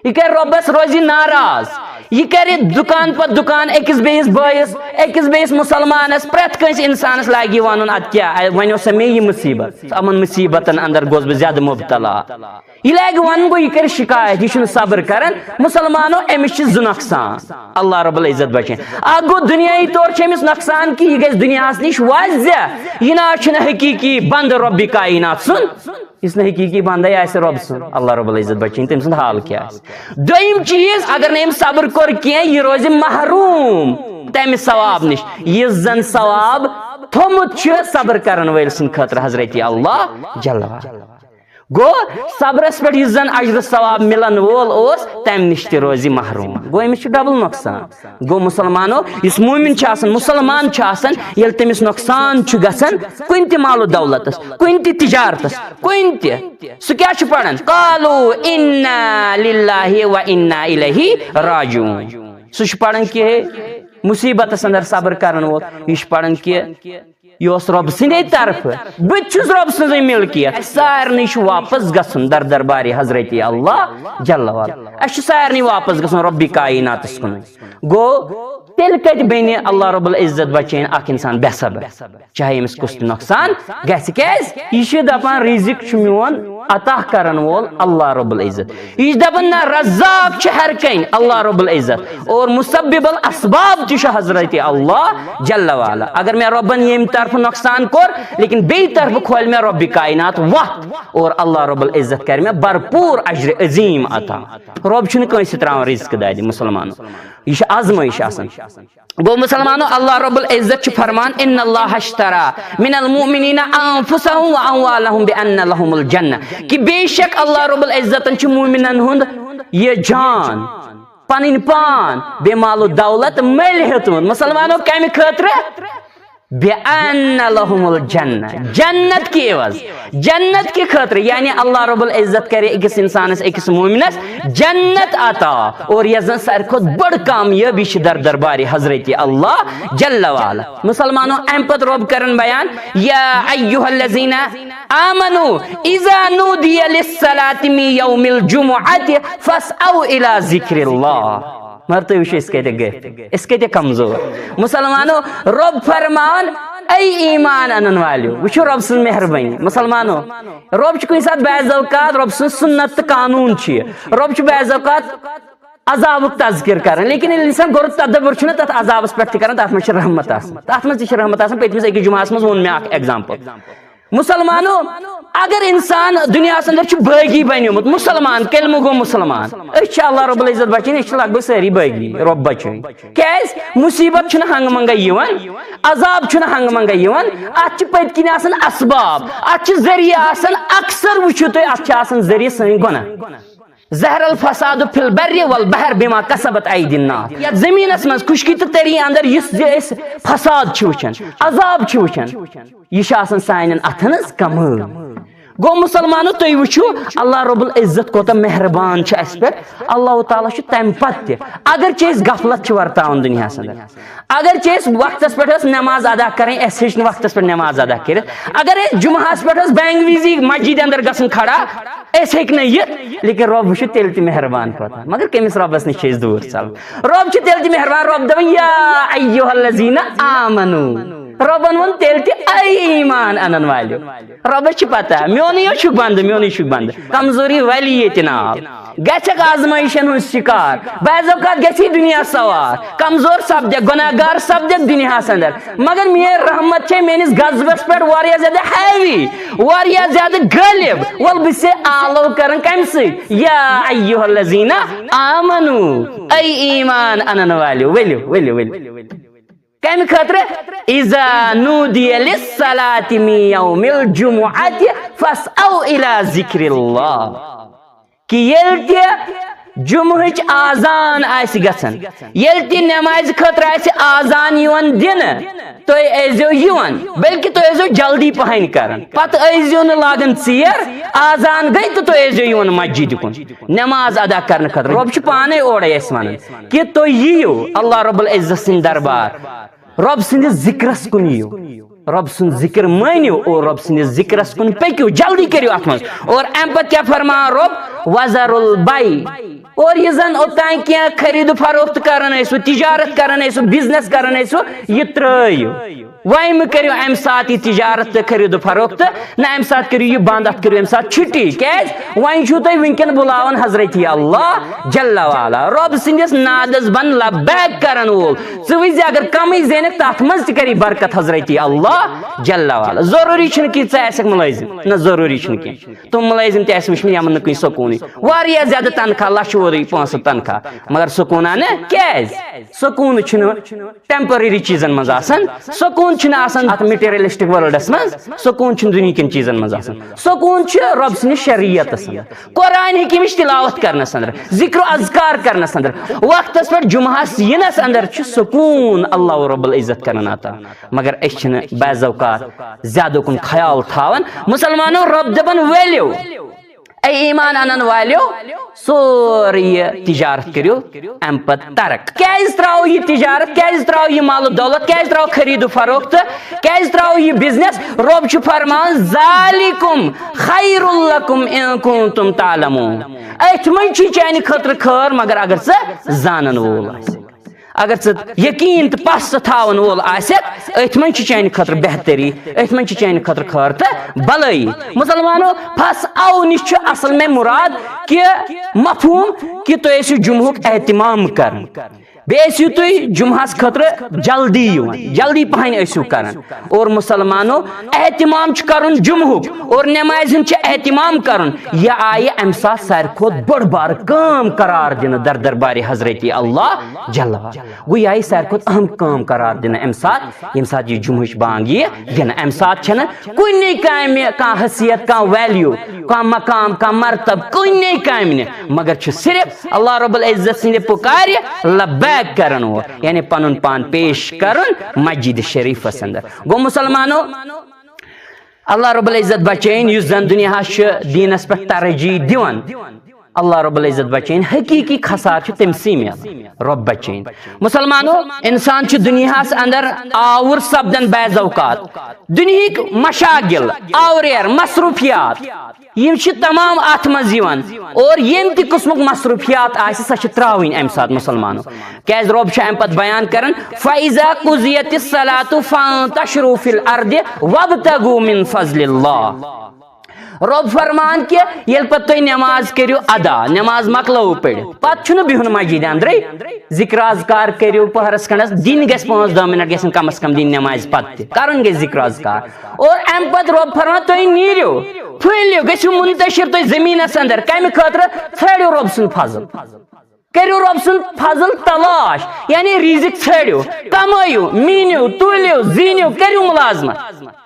یہِ کرِ رۄبس روزِ ناراض۔ یہِ کرِ دُکان پتہٕ دُکان، أکِس بیٚیِس بٲیِس، أکِس بیٚیِس مُسلمانس، پرٛٮ۪تھ کٲنٛسہِ اِنسانس لاگہِ یہِ ونُن، "ادٕ کیٛاہ، وۄنۍ اوس سا مےٚ یہِ مُصیبت؟ یِمن مُصیبتن اندر گوس بہٕ زیادٕ مُبتلا۔" یہِ لاگہِ ونُن گوٚو، یہِ کرِ شکایت، یہِ چھُنہٕ صبر کران۔ مُسلمانو، أمِس چھِ زٕ نۄقصان۔ اللہ رب العزت بچٲیِن۔ اکھ گوٚو دُنیاہی طور چھِ أمِس نۄقصان کہِ یہِ گژھِ دُنیاہس نِش واضح، یہِ نہ حظ چھُنہٕ حقیقی بندٕ رۄبِ کاینات سُنٛد۔ یُس نہٕ حقیقی بندے آسہِ رۄب سُنٛد، اللہ رب العزت بچٲیِن، تٔمۍ سُنٛد حال کیٛاہ آسہِ؟ دوٚیِم چیٖز، اگر نہٕ أمۍ صبر کوٚر کینٛہہ، یہِ روزِ محروٗم تَمہِ ثواب نِش، یُس زن ثواب تھوٚمُت چھُ صبر کرن وٲلۍ سٕنٛدِ خٲطرٕ حضرت اللہ جل وعلا۔ گوٚو، صبرس پٮ۪ٹھ یُس زن اجر ثواب مِلن وول اوس، تَمہِ نِش تہِ روزِ محروٗم۔ گوٚو، أمِس چھُ ڈبل نۄقصان۔ گوٚو مسلمانو، یُس مومن چھُ آسان، مسلمان چھُ آسان، ییٚلہِ تٔمِس نۄقصان چھُ گژھان کُنہِ تہِ مال و دولتس، کُنہِ تہِ تجارتس، کُنہِ تہِ، سُہ کیٛاہ چھُ پران؟ "قالوا انا للہ و انا الیہ راجعون"۔ سُہ چھُ پران کہِ ہے، مصیبتس اندر صبر کرن وول، یہِ چھُ پران کہِ یہِ اوس رۄب سٕنٛدے طرفہٕ، بہٕ تہِ چھُس رۄب سٕنٛزٕے ملکیت۔ اَسہِ سارنٕے چھُ واپس گژھُن در دربارِ حضرت اللہ جل وعلا۔ اَسہِ چھُ سارنٕے واپس گژھُن رۄبِ کائناتس کُنُے۔ گوٚو، تیٚلہِ کتہِ بنہِ اللہ رب العزت بچٲیِن اکھ انسان بے صبر؟ چاہے أمِس کُس تہِ نۄقصان گژھِ، کیازِ یہِ چھُ دپان، رزق چھُ میون عطا کرن وول اللہ رب العزت۔ یہِ چھُ دپان، نہ، رزاق چھُ ہر کینٛہہ اللہ رب العزت، اور مسبب الاسباب تہِ چھُ حضرت اللہ جل وعلا۔ اگر مےٚ رۄبن ییٚمہِ طرفہٕ نۄقصان کوٚر، لیکن بیٚیہِ طرفہٕ کھولہِ مےٚ رۄبِ کائنات وتھ، اور اللہ رب العزت کرِ مےٚ بھرپور اجر عظیم عطا۔ رۄب چھُنہٕ کٲنٛسہِ تراوان رزق دادِ، مسلمانو، یہِ چھِ آزمٲیش آسان۔ گوٚو مسلمانو، اللہ رب العزت چھُ فرمان، ان اللہ اشترى من المؤمنین انفسهم واموالهم بان لهم الجنہ، کہ بے شک اللہ رب العزتن چھُ مومنن ہُنٛد یہِ جان، پنٕنۍ پان، بیٚیہِ مال و دولت مٔلۍ ہیوٚتمُت۔ مسلمانو، کمہِ خٲطرٕ؟ بان لهم الجنہ، جنت کی عوض، جنت کی خٲطرٕ، یعنی اللہ رب العزت کرِ أکِس انسانس، أکِس مومنس جنت عطا، اور یۄس زن ساروی کھۄتہٕ بٔڑ کامیٲبی چھِ در دربارِ حضرت اللہ جل وعلا۔ مسلمانو، امہِ پتہٕ رۄب کرن بیان، یا ایھا الذین آمنوا اذا نودی للصلاة من یوم الجمعة فاسعوا الی ذکر اللہ۔ مگر تُہۍ وٕچھِو، أسۍ کۭتیٛاہ گٔتھۍ، أسۍ کۭتیٛاہ کمزور۔ مسلمانو، رۄب فرمان، اے ایمان انن والیو، وٕچھِو رۄب سٕنٛز مہربٲنی۔ مسلمانو، رۄب چھُ کُنہِ ساتہٕ بعض اوقات، رۄب سٕنٛز سُنت تہٕ قانوٗن چھُ یہِ۔ رۄب چھُ بعض اوقات عذابُک تذکر کران، لیکن ییٚلہِ انسان غور تدبر چھُنہ تتھ عذابس پٮ۪ٹھ تہِ کران، تتھ منٛز چھِ رحمت آسان، تتھ منٛز تہِ چھِ رحمت آسان۔ پٔتمِس أکِس جمعہس منٛز ووٚن مےٚ اکھ example۔ مسلمانو، اگر انسان دنیاہس اندر چھُ بٲغی بنیومُت، مسلمان، کلمہٕ گوٚو مسلمان، أسۍ چھِ اللہ رب العزت بچٲیِن، أسۍ چھِ لگ بگ سٲری بٲغی، رۄب بچٲیِن۔ کیازِ؟ مصیبت چھُنہٕ ہنگہٕ منگے یِوان، عذاب چھُنہٕ ہنگہٕ منگے یِوان، اتھ چھِ پٔتۍ کِنۍ آسان اسباب، اتھ چھِ ذٔریعہٕ آسان، اکثر وٕچھِو تُہۍ، اتھ چھِ آسان ذٔریعہٕ سٲنۍ گۄناہ۔ ظہر الفساد فی البر والبحر بما کسبت ایدی الناس۔ یتھ زمینس منٛز خشکی تہٕ تری اندر یُس زِ أسۍ فساد چھِ وٕچھان، عذاب چھِ وٕچھان، یہِ چھُ آسان سانٮ۪ن اتھن ہٕنٛز کمٲے۔ گوٚو مسلمانو، تُہۍ وٕچھِو اللہ رب العزت کوٗتاہ مہربان چھُ اسہِ پٮ۪ٹھ۔ اللہ تعالیٰ چھُ تمہِ پتہٕ تہِ، اگر چھِ أسۍ غفلت چھِ ورتاوان دُنیاہس اندر، اگر چھِ أسۍ وقتس پٮ۪ٹھ ٲس نماز ادا کرٕنۍ، اسہِ ہیٚچھ نہٕ وقتس پٮ۪ٹھ نماز ادا کٔرِتھ، اگر أسۍ جمعہس پٮ۪ٹھ ٲس بینگ وِزی مسجد اندر گژھُن کھڑا، أسۍ ہیٚکۍ نہٕ یِتھ، لیکن رۄب چھُ تیٚلہِ تہِ مہربان کوٗتاہ۔ مگر کٔمِس رۄبس نِش چھِ أسۍ دوٗر ژلان؟ رۄب چھُ تیٚلہِ تہِ مہربان۔ رۄب دپان، یا ایھا الذین آمنو، رۄبن ووٚن تیٚلہِ تہِ، اے ایمان انن والیو۔ رۄبس چھِ پتہ، میونٕے یوت چھُکھ بندٕ، میونٕے چھُکھ بندٕ۔ کمزوری ولی ییٚتہِ ناو، گژھکھ آزمٲیشن ہُنٛد شکار، بعض اوقات گژھی دُنیا سوار، کمزور سپدکھ، گۄناہ گار سپدکھ دُنیاہس اندر، مگر میٲنۍ رحمت چھے میٲنِس غضبس پٮ۪ٹھ واریاہ زیادٕ حاوی، واریاہ زیادٕ غٲلب۔ ول بہٕ چھسے آلو کران کمہِ سۭتۍ؟ یا ایھا الذین آمنو، اے ایمان انن والیو، ؤلِو، ؤلِو، ؤلِو۔ کمہِ خٲطرٕ؟ اذا نودی للصلاة من یوم الجمعة فاسعوا الی ذکر اللہ۔ کہ ییٚلہِ تہِ جمعہٕچ آذان آسہِ گژھان، ییٚلہِ تہِ نمازِ خٲطرٕ آسہِ آذان یِوان دِنہٕ، تُہۍ ٲسۍزیو یِوان، بلکہِ تُہۍ ٲسۍزیو جلدی پہن کران۔ پتہٕ ٲسۍزیو نہٕ لاگان ژیر، آذان گٔے تہٕ تُہۍ ٲسۍزیو یِوان مسجدِ کُن۔ نماز ادا کرنہٕ خٲطرٕ۔ رۄب چھُ پانے اورے اَسہِ ونان کہ تُہۍ یِیِو اللہ رب العزت سٕنٛدِ دربار، رۄب سٕنٛدِس ذکرس کُن یِیِو، رۄب سُنٛد ذکر مٲنِو اور رۄب سٕنٛدِس ذکرس کُن پٔکِو، جلدی کٔرِو اتھ منٛز۔ اور امہِ پتہٕ کیٛاہ فرمان رۄب؟ وذروا البیع۔ اور یہِ زن اوٚتام کینٛہہ خرید و فروخت کران ٲسِو، تجارت کران ٲسِو، business کران ٲسِو، یہِ ترٲیِو۔ وۄنۍ مہٕ کٔرِو امہِ ساتہٕ یہِ تجارت تہٕ خرید و فروخت، نہ، امہِ ساتہٕ کٔرِو یہِ بند، اتھ کٔرِو امہِ ساتہٕ چھُٹی۔ کیازِ؟ وۄنۍ چھُو تُہۍ وٕنکیٚن بُلاوان حضرت اللہ جل وعلا، رۄب سٕنٛدِس نادس بن لبیک کرن وول۔ ژٕ وٕچھ زِ اگر کمٕے زینکھ، تتھ منٛز تہِ کری برکت حضرت اللہ جل وعلا۔ ضروٗری چھُنہٕ کہِ ژٕ آسکھ مُلٲزِم، نہ، ضروٗری چھُنہٕ کینٛہہ۔ تِم مُلٲزِم تہِ آسہِ وٕچھمٕتۍ یِمن نہٕ کُنہِ سکوٗنٕے، واریاہ زیادٕ تنخواہ، لچھ وورٕے پونٛسہٕ تنخواہ، مگر سکوٗنا نہٕ۔ کیازِ؟ سکوٗن چھُنہٕ temporary چیٖزن منٛز آسان، سکوٗن چھُنہٕ آسان اتھ materialistic worldس منٛز، سکوٗن چھُنہٕ دُنیہکٮ۪ن چیٖزن منٛز آسان۔ سکوٗن چھُ رۄب سٕنٛدِس شریعتس منٛز، قرآن حکیمٕچ تلاوت کرنس اندر، ذکر و اذکار کرنس اندر، وقتس پٮ۪ٹھ جمعہس یِنس اندر چھُ سکوٗن اللہ رب العزت کران عطا۔ مگر أسۍ چھِنہٕ بعض اوقات زیادٕ کُن خیال تھاوان۔ مسلمانو، رۄب دپان، ؤلِو، اے ایمان انن والیو، سورُے یہِ تجارت کٔرِو امہِ پتہٕ ترک۔ کیازِ ترٛاوو یہِ تجارت؟ کیازِ ترٛاوو یہِ مال و دولت؟ کیازِ ترٛاوو خرید و فروخت؟ کیازِ ترٛاوو یہِ بزنس؟ رۄب چھُ فرمان، "ذالکم خیر لکم ان کنتم تعلمون"۔ أتھۍ منٛز چھِ چانہِ خٲطرٕ خٲر، مگر اگر ژٕ زانن وول آسکھ۔ اگر ژٕ یقین تہٕ پژھ تھاون وول آسکھ، أتھۍ منٛز چھِ چانہِ خٲطرٕ بہتری، أتھۍ منٛز چھِ چانہِ خٲطرٕ خٲر تہٕ بلٲیی۔ مسلمانو، پھس او نِش چھُ اصل مےٚ مراد کہِ مفہوم کہِ تُہۍ ٲسِو جمعہُک اہتمام کران۔ بیٚیہِ ٲسِو تُہۍ جمعہس خٲطرٕ جلدی یِوان، جلدی پہن ٲسِو کران۔ اور مسلمانو، اہتمام چھُ کرُن جمعہُک اور نمازِ ہُنٛد چھُ اہتمام کرُن۔ یہِ آیہِ امہِ ساتہٕ ساروی کھۄتہٕ بٔڑ بار کٲم قرار دِنہٕ در دربارِ حضرت اللہ جل وعلا۔ گوٚو یہِ آیہِ ساروی کھۄتہٕ اہم کٲم قرار دِنہٕ امہِ ساتہٕ، ییٚمہِ ساتہٕ یہِ جمعہٕچ بانگ یِیہِ دِنہٕ۔ امہِ ساتہٕ چھنہٕ کُنی کامہِ کانٛہہ حیثیت، کانٛہہ ویلیو، کانٛہہ مقام، کانٛہہ مرتب، کُنی کامہِ نہٕ، مگر چھُ صرف اللہ رب العزت سٕنٛدِ پُکارِ لبیک کرن وول، یعنی پنُن پان پیش کرُن مسجد شریفس اندر۔ گوٚو مسلمانو، اللہ رب العزت بچٲیِن، یُس زن دُنیاہس چھُ دیٖنس پٮ۪ٹھ ترجیح دِوان، اللہ رب العزت بچٲیِن، حقیقی خسار چھُ تٔمسٕے میلان، رب بچٲیِن۔ مسلمانو، انسان چھُ دُنیاہس اندر آوُر سپدان بعض اوقات، دُنہِکۍ مشاغل، آوریر، مصروفیات، یِم چھِ تمام اتھ منٛز یِوان۔ اور ییٚمہِ تہِ قٕسمُک مصروفیات آسہِ، سۄ چھِ ترٛاوٕنۍ امہِ ساتہٕ مسلمانو۔ کیازِ رۄب چھُ امہِ پتہٕ بیان کران، "فَإِذَا قُضِيَتِ الصَّلَاةُ فَانتَشِرُوا فِي الْأَرْضِ وَابْتَغُوا مِنْ فَضْلِ اللَّهِ۔" رۄب فرمان کہِ ییٚلہِ پتہٕ تُہۍ نماز کٔرِو ادا، نماز مۄکلٲوٕ پٔرِتھ، پتہٕ چھُنہٕ بِہُن مسجدِ اندرٕے، ذکر اذکار کٔرِو پہرس کھنڈس، دِنۍ گژھِ پانٛژھ دہ منٹ گژھن کم از کم دِنۍ نمازِ پتہٕ تہِ، کرُن گژھِ ذکر اذکار۔ اور امہِ پتہٕ رۄب فرمان، تُہۍ نیٖرِو، پھٔلِو، گٔژھِو منتشر تُہۍ زٔمیٖنس اندر۔ کمہِ خٲطرٕ؟ ژھٲنٛڈِو رۄب سُنٛد فضل، کٔرِو رۄب سُنٛد فضل تلاش، یعنی رزق ژھٲنٛڈِو، کمٲیِو، میٖنِو، تُلِو، زیٖنِو، کٔرِو مُلازمت۔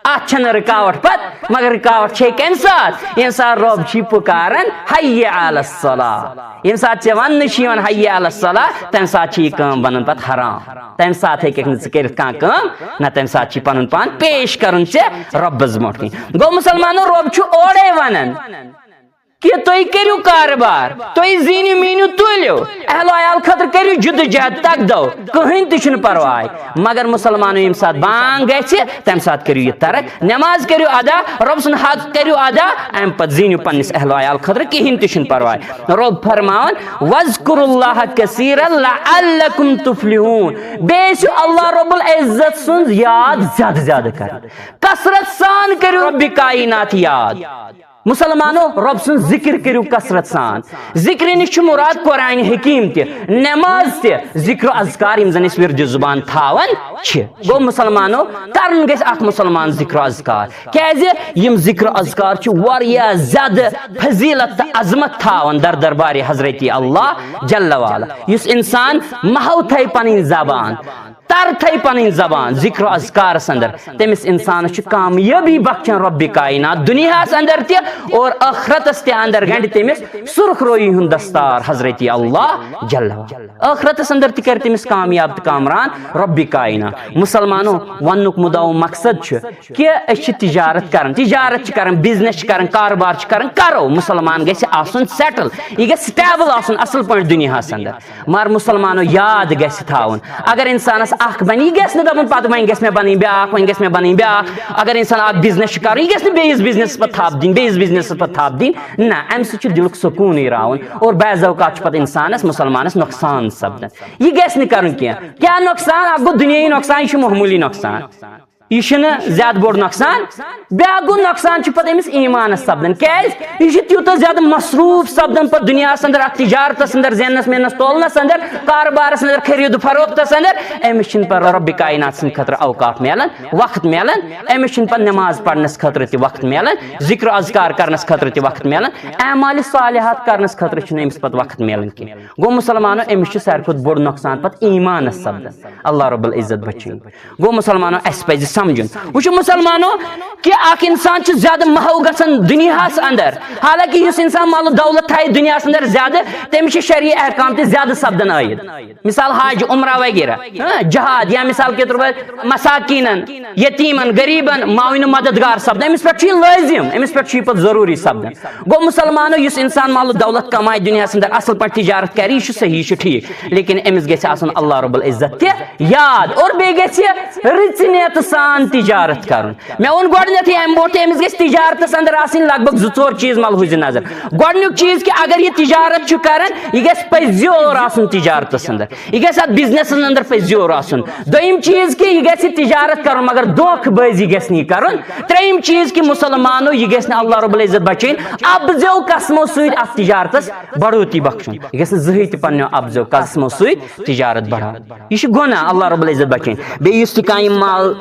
اتھ چھنہٕ رکاوٹ پتہٕ، مگر رکاوٹ چھے کمہِ ساتہٕ؟ ییٚمہِ ساتہٕ رۄب چھُے پُکاران، "حی علی الصلاۃ"۔ ییٚمہِ ساتہٕ ژےٚ وننہٕ چھُ یِوان، "حی علی الصلاۃ"، تمہِ ساتہٕ چھِ یہِ کٲم بنان پتہٕ حرام۔ تمہِ ساتہٕ ہیٚککھ نہٕ ژٕ کٔرِتھ کانٛہہ کٲم، نہ، تمہِ ساتہٕ چھُے پنُن پان پیش کرُن ژےٚ رۄبس برونٛٹھ کِنۍ۔ گوٚو مسلمانو، رۄب چھُ اورے ونان کہِ تُہۍ کٔرِو کارٕبار، تُہۍ زیٖنِو میٖنِو تُلِو، اہل و عیال خٲطرٕ کٔرِو جدوجہد تگ دو، کٕہٕنۍ تہِ چھُنہٕ پرواے۔ مگر مسلمانو، ییٚمہِ ساتہٕ بانگ گژھِ، تمہِ ساتہٕ کٔرِو یہِ ترک، نماز کٔرِو ادا، رۄب سُنٛد حق کٔرِو ادا، امہِ پتہٕ زیٖنِو پننِس اہل و عیال خٲطرٕ، کِہیٖنۍ تہِ چھُنہٕ پرواے۔ رۄب فرماوان، "واذکروا اللہ کثیرا لعلکم تفلحون"، بیٚیہِ ٲسِو اللہ رب العزت سُنٛد یاد زیادٕ زیادٕ کران، کثرت سان کٔرِو رۄبِ کائنات یاد۔ مسلمانو، رۄب سُنٛد ذکر کٔرِو کثرت سان۔ ذکرِ نِش چھُ مراد قرآن حکیم تہِ، نماز تہِ، ذکر و اذکار یِم زن أسۍ ورد زبان تھاوان چھِ۔ گوٚو مسلمانو، کرُن گژھِ اکھ مسلمان ذکر و اذکار۔ کیازِ؟ یِم ذکر و اذکار چھِ واریاہ زیادٕ فضیلت تہٕ عظمت تھاوان در دربارِ حضرت اللہ جل وعلا۔ یُس انسان محو تھایہِ پنٕنۍ زبان، تر تھایہِ پنٕنۍ زبان ذکر و اذکارس اندر، تٔمِس انسانس چھُ کامیٲبی بخشان رۄبِ کائنات دُنیاہس اندر تہِ اور ٲخرتس تہِ اندر گنڈِ تٔمِس سرخ رویی ہُنٛد دستار حضرت اللہ جل وعلا۔ ٲخرتس اندر تہِ کرِ تٔمِس کامیاب تہٕ کامران رۄبِ کائنات۔ مسلمانو، وننُک مُدعا و مقصد چھُ کہِ أسۍ چھِ تجارت کران، تجارت چھِ کران، بزنس چھِ کران، کارٕبار چھِ کران، کرو۔ مسلمان گژھِ آسُن سیٹل، یہِ گژھِ سٹیبل آسُن اصل پٲٹھۍ دُنیاہس اندر۔ مگر مسلمانو، یاد گژھِ تھاوُن، اگر انسانس اکھ بنہِ، یہِ گژھِ نہٕ دپُن پتہٕ وۄنۍ گژھِ مےٚ بنٕنۍ بیاکھ، وۄنۍ گژھِ مےٚ بنٕنۍ بیاکھ۔ اگر انسان اکھ بزنس چھُ کران، یہِ گژھِ نہٕ بیٚیِس بزنسس پتہٕ تھپھ دِنۍ، بیٚیِس بزنسس پتہٕ تھپھ دِنۍ۔ نہ، امہِ سۭتۍ چھُ دِلُک سکوٗنٕے راوُن اور بعض اوقات چھُ پتہٕ انسانس، مسلمانس نۄقصان سپدان۔ یہِ گژھِ نہٕ کرُن کینٛہہ۔ کیٛاہ نۄقصان؟ اکھ گوٚو دُنیٲیی نۄقصان، یہِ چھُ معموٗلی نۄقصان۔ یہِ چھُنہٕ زیادٕ بوٚڑ نۄقصان۔ بیٛاکھ گوٚو نۄقصان چھُ پتہٕ أمِس ایٖمانس سپدان۔ کیٛازِ؟ یہِ چھُ تیوٗتاہ زیادٕ مصروٗف سپدان پتہٕ دُنیاہس اندر، اتھ تجارتس اندر، زیننس میننس تولنس اندر، کارٕبارس اندر، خرید و فروختس اندر۔ أمِس چھُنہٕ پتہٕ رۄبِ کائنات سٕنٛدِ خٲطرٕ اوقاف میلان، وقت میلان۔ أمِس چھُنہٕ پتہٕ نماز پرنس خٲطرٕ تہِ وقت میلان، ذکر و اذکار کرنس خٲطرٕ تہِ وقت میلان، اعمال صالحات کرنس خٲطرٕ چھُنہٕ أمِس پتہٕ وقت میلان کینٛہہ۔ گوٚو مسلمانو، أمِس چھُ ساروی کھۄتہٕ بوٚڑ نۄقصان پتہٕ ایٖمانس سپدان۔ اللہ رب العزت بچٲیِن۔ گوٚو مسلمانو، اسہِ پزِ سمجھُن۔ وٕچھِو مسلمانو، کہِ اکھ انسان چھُ زیادٕ محو گژھان دُنیاہس اندر، حالانکہ یُس انسان مال و دولت تھایہِ دُنیاہس اندر زیادٕ، تٔمِس چھِ شرعی احکام تہِ زیادٕ سپدان عٲید۔ مثال حج، عمرہ وغیرہ، ہاں، جہاد، یا مثال کے طور پر مساکینن، یتیمن، غریبن معاون و مددگار سپدان، أمِس پٮ۪ٹھ چھُ یہِ لٲزم، أمِس پٮ۪ٹھ چھُ یہِ پتہٕ ضروٗری سپدان۔ گوٚو مسلمانو، یُس انسان مال و دولت کمایہِ دُنیاہس اندر، اصل پٲٹھۍ تجارت کرِ، یہِ چھُ صحیح، یہِ چھُ ٹھیٖک، لیکن أمِس گژھِ آسُن اللہ رب العزت تہِ یاد، اور بیٚیہِ گژھِ رٕژِ نیتہٕ سان تجارت کرُن۔ مےٚ ووٚن گۄڈٕنیتھٕے امہِ برونٛٹھ تہِ، أمِس گژھِ تجارتس اندر آسٕنۍ لگ بگ زٕ ژور چیٖز ملحوظ نظر۔ گۄڈٕنیُک چیٖز کہِ اگر یہِ تجارت چھُ کران، یہِ گژھِ پٔزۍ یور آسُن تجارتس اندر، یہِ گژھِ اتھ بزنسس اندر پٔزۍ یور آسُن۔ دوٚیِم چیٖز کہِ یہِ گژھِ تجارت کرُن، مگر دھوکہٕ بٲزی گژھِ نہٕ یہِ کرُن۔ ترٛیٚیِم چیٖز کہِ مسلمانو، یہِ گژھِ نہٕ اللہ رب العزت بچٲیِن ابزیو قسمو سۭتۍ اتھ تجارتس بڑھوتی بخشُن۔ یہِ گژھِ نہٕ زٕہٕے تہِ پننیو ابزیو قسمو سۭتۍ تجارت بڑھاوُن۔ یہِ چھُ گۄناہ، اللہ رب العزت بچٲیِن۔ بیٚیہِ یُس تہِ کانٛہہ یہِ مال،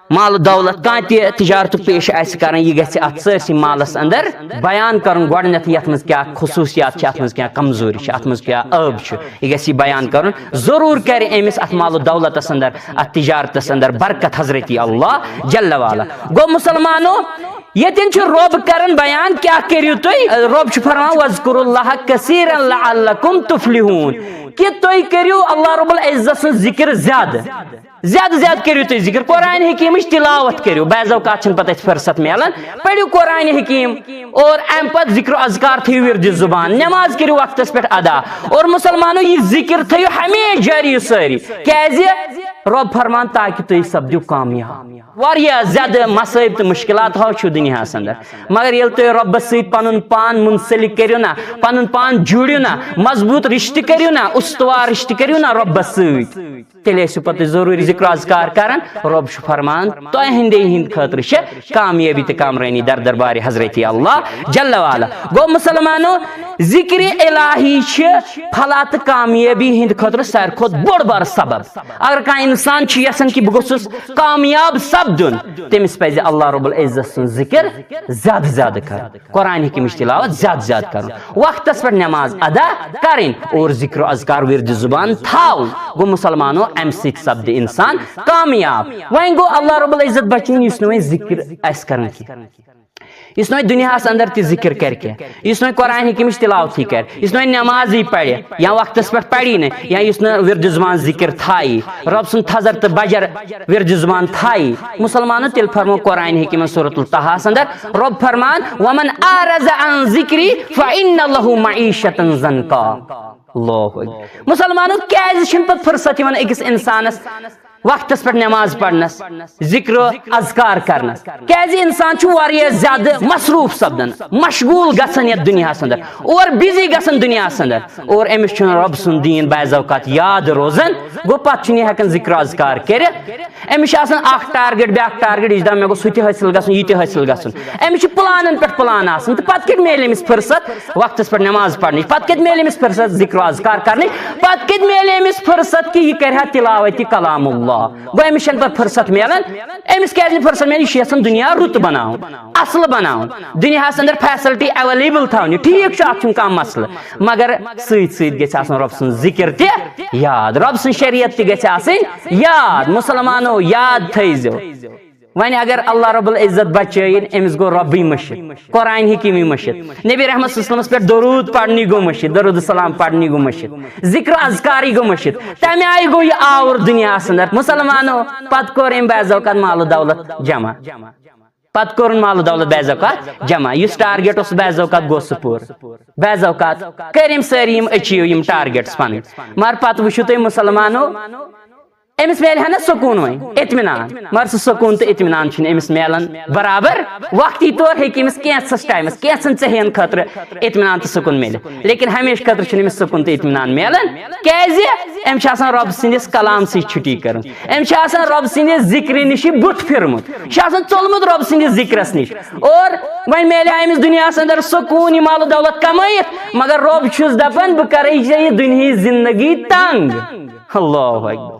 مال و دولت، کانٛہہ تہِ تجارتُک پیشہٕ آسہِ کران، یہِ گژھِ اتھ سٲرسٕے مالس اندر بیان کرُن گۄڈٕنیتھ، یتھ منٛز کیٛاہ خصوٗصیات چھِ، اتھ منٛز کیٛاہ کمزوری چھِ، اتھ منٛز کیٛاہ عٲب چھُ، یہِ گژھِ یہِ بیان کرُن۔ ضروٗر کرِ أمِس اتھ مال و دولتس اندر، اتھ تجارتس اندر برکت حضرت اللہ جل وعلا۔ گوٚو مسلمانو، ییٚتٮ۪ن چھُ رۄب کران بیان، کیٛاہ کٔرِو تُہۍ؟ رۄب چھُ فرمان، "وَاذْكُرُوا اللَّهَ كَثِيرًا لَعَلَّكُمْ تُفْلِحُونَ"، کہِ تُہۍ کٔرِو اللہ رب العزت سُنٛد ذِکر زیادٕ۔ زیادٕ زیادٕ کٔرِو تُہۍ ذِکر۔ قرآن حکیٖمٕچ تلاوت کٔرِو، بعض اوقات چھِنہٕ پتہٕ اَسہِ فرصت میلان۔ پٔرِو قرآن حکیٖم اور اَمہِ پتہٕ ذِکر و اذکار تھٲیِو وِردِ زُبان، نٮ۪ماز کٔرِو وقتس پٮ۪ٹھ ادا۔ اور مسلمانو، یہِ ذِکر تھٲیِو ہمیشہِ جٲری سٲری۔ کیٛازِ؟ رۄب فرمان، تاکہِ تُہۍ سپدِو کامیاب۔ واریاہ زیادٕ مصٲیب تہٕ مُشکِلات ہاو چھُ دُنیاہَس اندر، مگر ییٚلہِ تُہۍ رۄبَس سۭتۍ پَنُن پان مُنسلِک کٔرِو نا، پَنُن پان جوٗڑِو نا، مضبوٗط رِشتہٕ کٔرِو نا، اُستوار رِشتہٕ کٔرِو نا رۄبَس سۭتۍ، تیٚلہِ ٲسِو پَتہٕ تُہۍ ضروٗری ذِکر و اذکار کران۔ رۄب چھُ فرمان، تۄہہِ ہِنٛدے ہِنٛدِ خٲطرٕ چھِ کامیٲبی تہٕ کامرٲنی در دربارِ حضرت اللہ جل وعلا۔ گوٚو مسلمانو، ذِکرِ الٰہی چھِ پھلا تہٕ کامیٲبی ہِنٛدِ خٲطرٕ ساروی کھۄتہٕ بوٚڑ بار سبب۔ اگر کانٛہہ اِنسان چھُ یژھان کہِ بہٕ گوٚژھُس کامیاب سپدُن، تٔمِس پَزِ اللہ رب العزت سُنٛد ذِکر زیادٕ زیادٕ کرُن، قرآن حکیٖمٕچ تلاوت زیادٕ زیادٕ کرُن، وقتس پٮ۪ٹھ نٮ۪ماز ادا کرٕنۍ اور ذِکر و اذکار وِردِ زُبان تھاوُن۔ گوٚو مسلمانو، اَمہِ سۭتۍ سپدِ اِنسان کامیاب۔ وۄنۍ گوٚو اللہ رب العزت بچٲیِن، یُس نہٕ وۄنۍ ذِکر آسہِ کران کینٛہہ، یُس نہٕ وۄنۍ دُنیاہَس اندر تہِ ذِکر کرِ کینٛہہ، یُس نہٕ وۄنۍ قرآن حکیٖمٕچ تلاوتھٕے کرِ، یُس نہٕ وۄنۍ نٮ۪مازٕے پرِ یا وقتس پٮ۪ٹھ پری نہٕ، یا یُس نہٕ وِردِ زُبان ذِکر تھایی، رۄب سُنٛد تھزر تہٕ بجر وِردِ زُبان تھایی، مسلمانو، تیٚلہِ فرمو قرآن حکیٖمن سورۃ الطہاہَس اندر رۄب فرمان، "ومن اعرض عن ذکری فإن لہ معیشة ضنکا۔" اللہ اکبر۔ مسلمانو، کیازِ چھُنہٕ پتہٕ فرصت یِوان أکِس اِنسانس وقتس پٮ۪ٹھ نٮ۪ماز پرنس، ذِکر و اذکار کرنس؟ کیازِ اِنسان چھُ واریاہ زیادٕ مصروٗف سپدان، مشغوٗل گژھان یتھ دُنیاہس اندر اور بزی گژھان دُنیاہس اندر، اور أمِس چھُنہٕ رۄب سُنٛد دیٖن بعض اوقات یاد روزان۔ گوٚو، پتہٕ چھُنہٕ یہِ ہٮ۪کان ذِکر و اذکار کٔرِتھ۔ أمِس چھُ آسان اکھ target، بیٛاکھ target، یہِ چھُ دپان، "مےٚ گوٚژھ ہُہ تہِ حٲصِل گژھُن، یہِ تہِ حٲصِل گژھُن۔" أمِس چھُ پلانن پٮ۪ٹھ پلان آسان، تہٕ پتہٕ کتہِ میلہِ أمِس فرصت وقتس پٮ۪ٹھ نٮ۪ماز پرنٕچ؟ پتہٕ کتہِ میلہِ أمِس فرصت ذِکر و اذکار کرنٕچ؟ پتہٕ کتہِ میلہِ أمِس فرصت کہِ یہِ کرِ ہا تلاوت کلام اللہ؟ گوٚو، أمِس چھنہٕ پتہٕ فرصت میلان۔ أمِس کیازِ نہٕ فرصت میلان؟ یہِ چھُ یژھان دُنیا رُت بناوُن، اصل بناوُن، دُنیاہس اندر facility available تھاونہِ۔ ٹھیٖک چھُ، اتھ چھُنہٕ کانٛہہ مسلہٕ، مگر سۭتۍ سۭتۍ گژھِ آسُن رۄب سُنٛد ذِکر تہِ یاد، رۄب سٕنٛز شریعت تہِ گژھِ آسٕنۍ یاد۔ مسلمانو، یاد تھٲیزیو، وۄنۍ اگر اللہ رب العزت بچٲیِن، أمِس گوٚو رۄبٕے مٔشِتھ، قرآن حکیٖمٕے مٔشِتھ، نبی رحمت صلی اللہ علیہ وسلمس پٮ۪ٹھ درود پرنٕے گوٚو مٔشِتھ، درود السلام پرنٕے گوٚو مٔشِتھ، ذِکر اذکارٕے گوٚو مٔشِتھ۔ تمہِ آیہِ گوٚو یہِ آوُر دُنیاہس اندر۔ مسلمانو، پتہٕ کوٚر أمۍ بعض اوقات مال و دولت جمع۔ پتہٕ کوٚرُن مال و دولت بعض اوقات جمع، یُس target اوس بعض اوقات گوٚو سُہ پوٗرٕ۔ بعض اوقات کٔرۍ أمۍ سٲری یِم achieve، یِم targets پنٕنۍ، مگر پتہٕ وٕچھِو تُہۍ مسلمانو، أمِس میلہِ ہا نہ سکوٗن وۄنۍ، اطمینان، مگر سُہ سکوٗن تہٕ اطمینان چھُنہٕ أمِس میلان برابر۔ وقتی طور ہیٚکہِ أمِس کینٛژھس ٹایمس، کینٛژھن ژٔہین خٲطرٕ اطمینان تہٕ سکوٗن میلِتھ، لیکن ہمیشہٕ خٲطرٕ چھُنہٕ أمِس سکوٗن تہٕ اطمینان میلان۔ کیازِ؟ أمۍ چھِ آسان رۄب سٕنٛدِس کلام سۭتۍ چھُٹی کٔرمٕژ، أمۍ چھِ آسان رۄب سٕنٛدِ ذِکرِ نِش یہِ بُتھ پھِرمُت، یہِ چھُ آسان ژوٚلمُت رۄب سٕنٛدِس ذِکرس نِش۔ اور وۄنۍ میلہِ ہا أمِس دُنیاہس اندر سکوٗن، یہِ مال و دولت کمٲیِتھ، مگر رۄب چھُس دپان، بہٕ کرے ژےٚ یہِ دُنہِچ زندگی تنگ۔ اللہ اکبر۔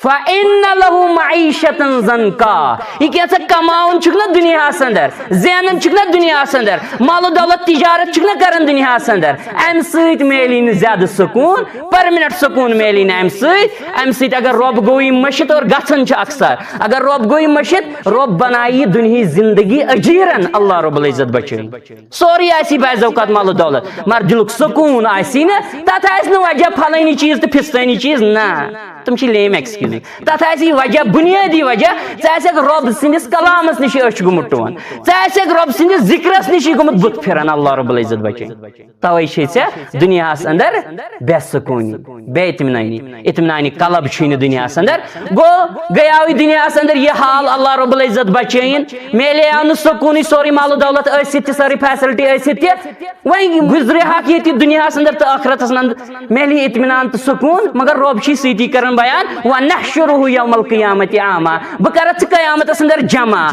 فَإِنَّ لَهُ مَعِيشَةً ضَنْكَا۔ یہِ کینٛژھا کماوان چھُکھ نہ دُنیاہس اندر، زینان چھُکھ نہ دُنیاہس اندر، مال و دولت تجارت چھُکھ نہ کران دُنیاہس اندر، امہِ سۭتۍ میلی نہٕ زیادٕ سکوٗن، پرمنٹ سکوٗن میلی نہٕ امہِ سۭتۍ۔ امہِ سۭتۍ اگر رۄب گوٚوٕے مٔشِتھ، اور گژھان چھُ اکثر، اگر رۄب گوٚوٕے مٔشِتھ، رۄب بنایہِ یہِ دُنیہٕچ زندگی اجیرن، اللہ رب العزت بچٲیِن۔ سورُے آسی بعض اوقات مال و دولت، مگر دلُک سکوٗن آسی نہٕ، تتھ آسہِ نہٕ وجہ پھلٲنی چیٖز تہٕ پھستٲنی چیٖز، نہ، تِم چھِ lame excuses۔ تتھ آسہِ یہِ وجہ، بُنیٲدی وجہ، ژٕ آسکھ رۄب سٕنٛدِس کلامس نِش أچھ گوٚمُت ٹون، ژٕ آسکھ رۄب سٕنٛدِس ذکرس نِش گوٚمُت بُتھ پھِران، اللہ رب العزت بچٲیِن۔ توے چھے ژےٚ دُنیاہس اندر بے سکوٗنی، بے اطمینانی، اطمینانی قلب چھُے نہٕ دُنیاہس اندر۔ گوٚو، گٔیاوٕے دُنیاہس اندر یہِ حال، اللہ رب العزت بچٲیِن۔ میلے آو نہٕ سکوٗنٕے، سورُے مال و دولت ٲسِتھ تہِ، سٲرٕے facility ٲسِتھ تہِ۔ وۄنۍ گُزرِ حق ییٚتہِ دُنیاہس اندر تہٕ ٲخرتس اندر میلہِ اطمینان تہٕ سکوٗن، مگر رۄب چھُے سۭتی کران بیان، "وَنَحْشُرُهُ يَوْمَ الْقِيَامَةِ أَعْمَى"، بہٕ کرتھ ژٕ قیامتس اندر جمع،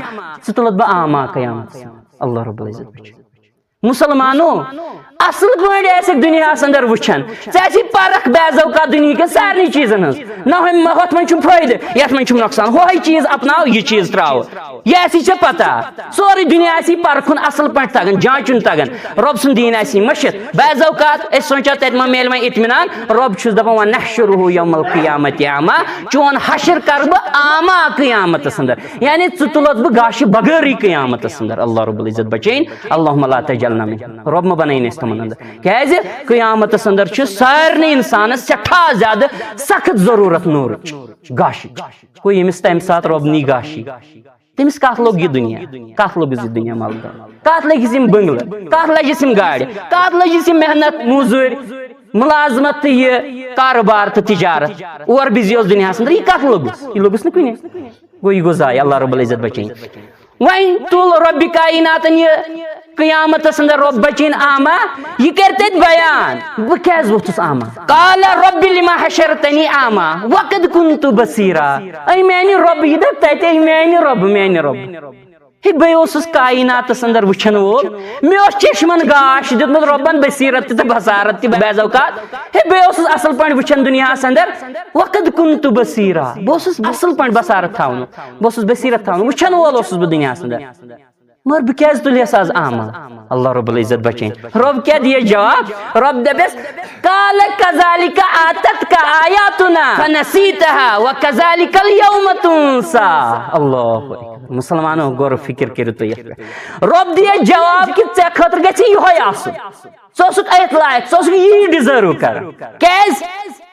ژٕ تُلتھ بہٕ اعمیٰ قیامتس۔ اللہ رب العزت وٕچھ۔ مسلمانو، اصل پٲٹھۍ آسکھ دُنیاہس اندر وٕچھان، ژےٚ آسی پرکھ بعض اوقات دُنہِکٮ۪ن سارنٕے چیٖزن ہٕنٛز۔ نہ ہُمہِ، ہۄتھ منٛز چھُم فٲیدٕ، یتھ منٛز چھُم نۄقصان، ہۄہے چیٖز اپناو، یہِ چیٖز ترٛاو۔ یہِ آسی ژےٚ پتہ، سورُے دُنیا آسی پرکھُن اصل پٲٹھۍ تگان، جانچُن تگان، رۄب سُنٛد دیٖن آسی مٔشِتھ۔ بعض اوقات أسۍ سونٛچان، تتہِ ما میلہِ وۄنۍ اطمینان؟ رۄب چھُس دپان، "وَنَحْشُرُهُ يَوْمَ الْقِيَامَةِ أَعْمَى"، چون حشر کرٕ بہٕ اعمیٰ قیامتس اندر، یعنی ژٕ تُلتھ بہٕ گاشہِ بغٲرٕے قیامتس اندر۔ اللہ رب العزت بچٲیِن، اللہم لا تجعلنا منهم۔ رۄب مہ بنٲیِن أسۍ تِمن اندر، کیازِ قیامتس اندر چھُ سارنٕے انسانس سٮ۪ٹھاہ زیادٕ سخت ضروٗرت نوٗرٕچ، گاشِچ۔ گوٚو، ییٚمِس تمہِ ساتہٕ رۄب نی گاشی، تٔمِس کتھ لوٚگ یہِ دُنیا؟ کتھ لوٚگُس یہِ دُنیا مال دولت؟ کتھ لٔگِس یِم بنگلہٕ؟ کتھ لٔجِس یِم گاڑِ؟ کتھ لٔجِس یِم محنت مٔزوٗرۍ، مُلازمت تہٕ یہِ کارٕبار تہٕ تجارت؟ اور بِزی اوس دُنیاہس اندر، یہِ کتھ لوٚگُس؟ یہِ لوٚگُس نہٕ کُنے۔ گوٚو، یہِ گوٚو ضایع، اللہ رب العزت بچٲیِن۔ وۄنۍ تُل رۄبِ کایناتن یہِ قیامتس اندر، رۄب بچٲیِن اعمیٰ، یہِ کرِ تتہِ بیان، بہٕ کیازِ ووٚتھُس اعمیٰ؟ قال رب لم حشرتنی اعمیٰ وقد كنت بصيرا۔ اے میانہِ رۄب، یہِ دپ تتہِ، اے میانہِ رۄب، میانہِ رۄب۔ ہے، بے اوسُس کایناتس اندر وٕچھن وول، مےٚ اوس چشمن گاش دیُتمُت رۄبن، بصیرت تہِ تہٕ بصارت تہِ بعض اوقات۔ ہے، بے اوسُس اصل پٲٹھۍ وٕچھان دُنیاہس اندر، وقد كنت بصيرا، بہٕ اوسُس اصل پٲٹھۍ بصارت تھاوان، بہٕ اوسُس بصیرت تھاوان، وٕچھن وول اوسُس بہٕ دُنیاہس اندر۔ مگر بہٕ کیازِ تُلہس از اعمیٰ؟ اللہ رب العزت بچٲیِن۔ رۄب کیاہ دِیس جواب؟ رۄب دپٮ۪س، قال كذلك أتتك آياتنا فنسيتها وكذلك اليوم تنسى۔ اللہ اکبر۔ مسلمانو، غور و فکر کٔرِو تُہۍ یتھ پٮ۪ٹھ۔ رۄب دِیس جواب کہِ ژےٚ خٲطرٕ گژھِ یِہوٚے آسُن۔ ژٕ اوسُکھ أتھۍ لایق، ژٕ اوسُکھ یی deserve کران۔ کیازِ؟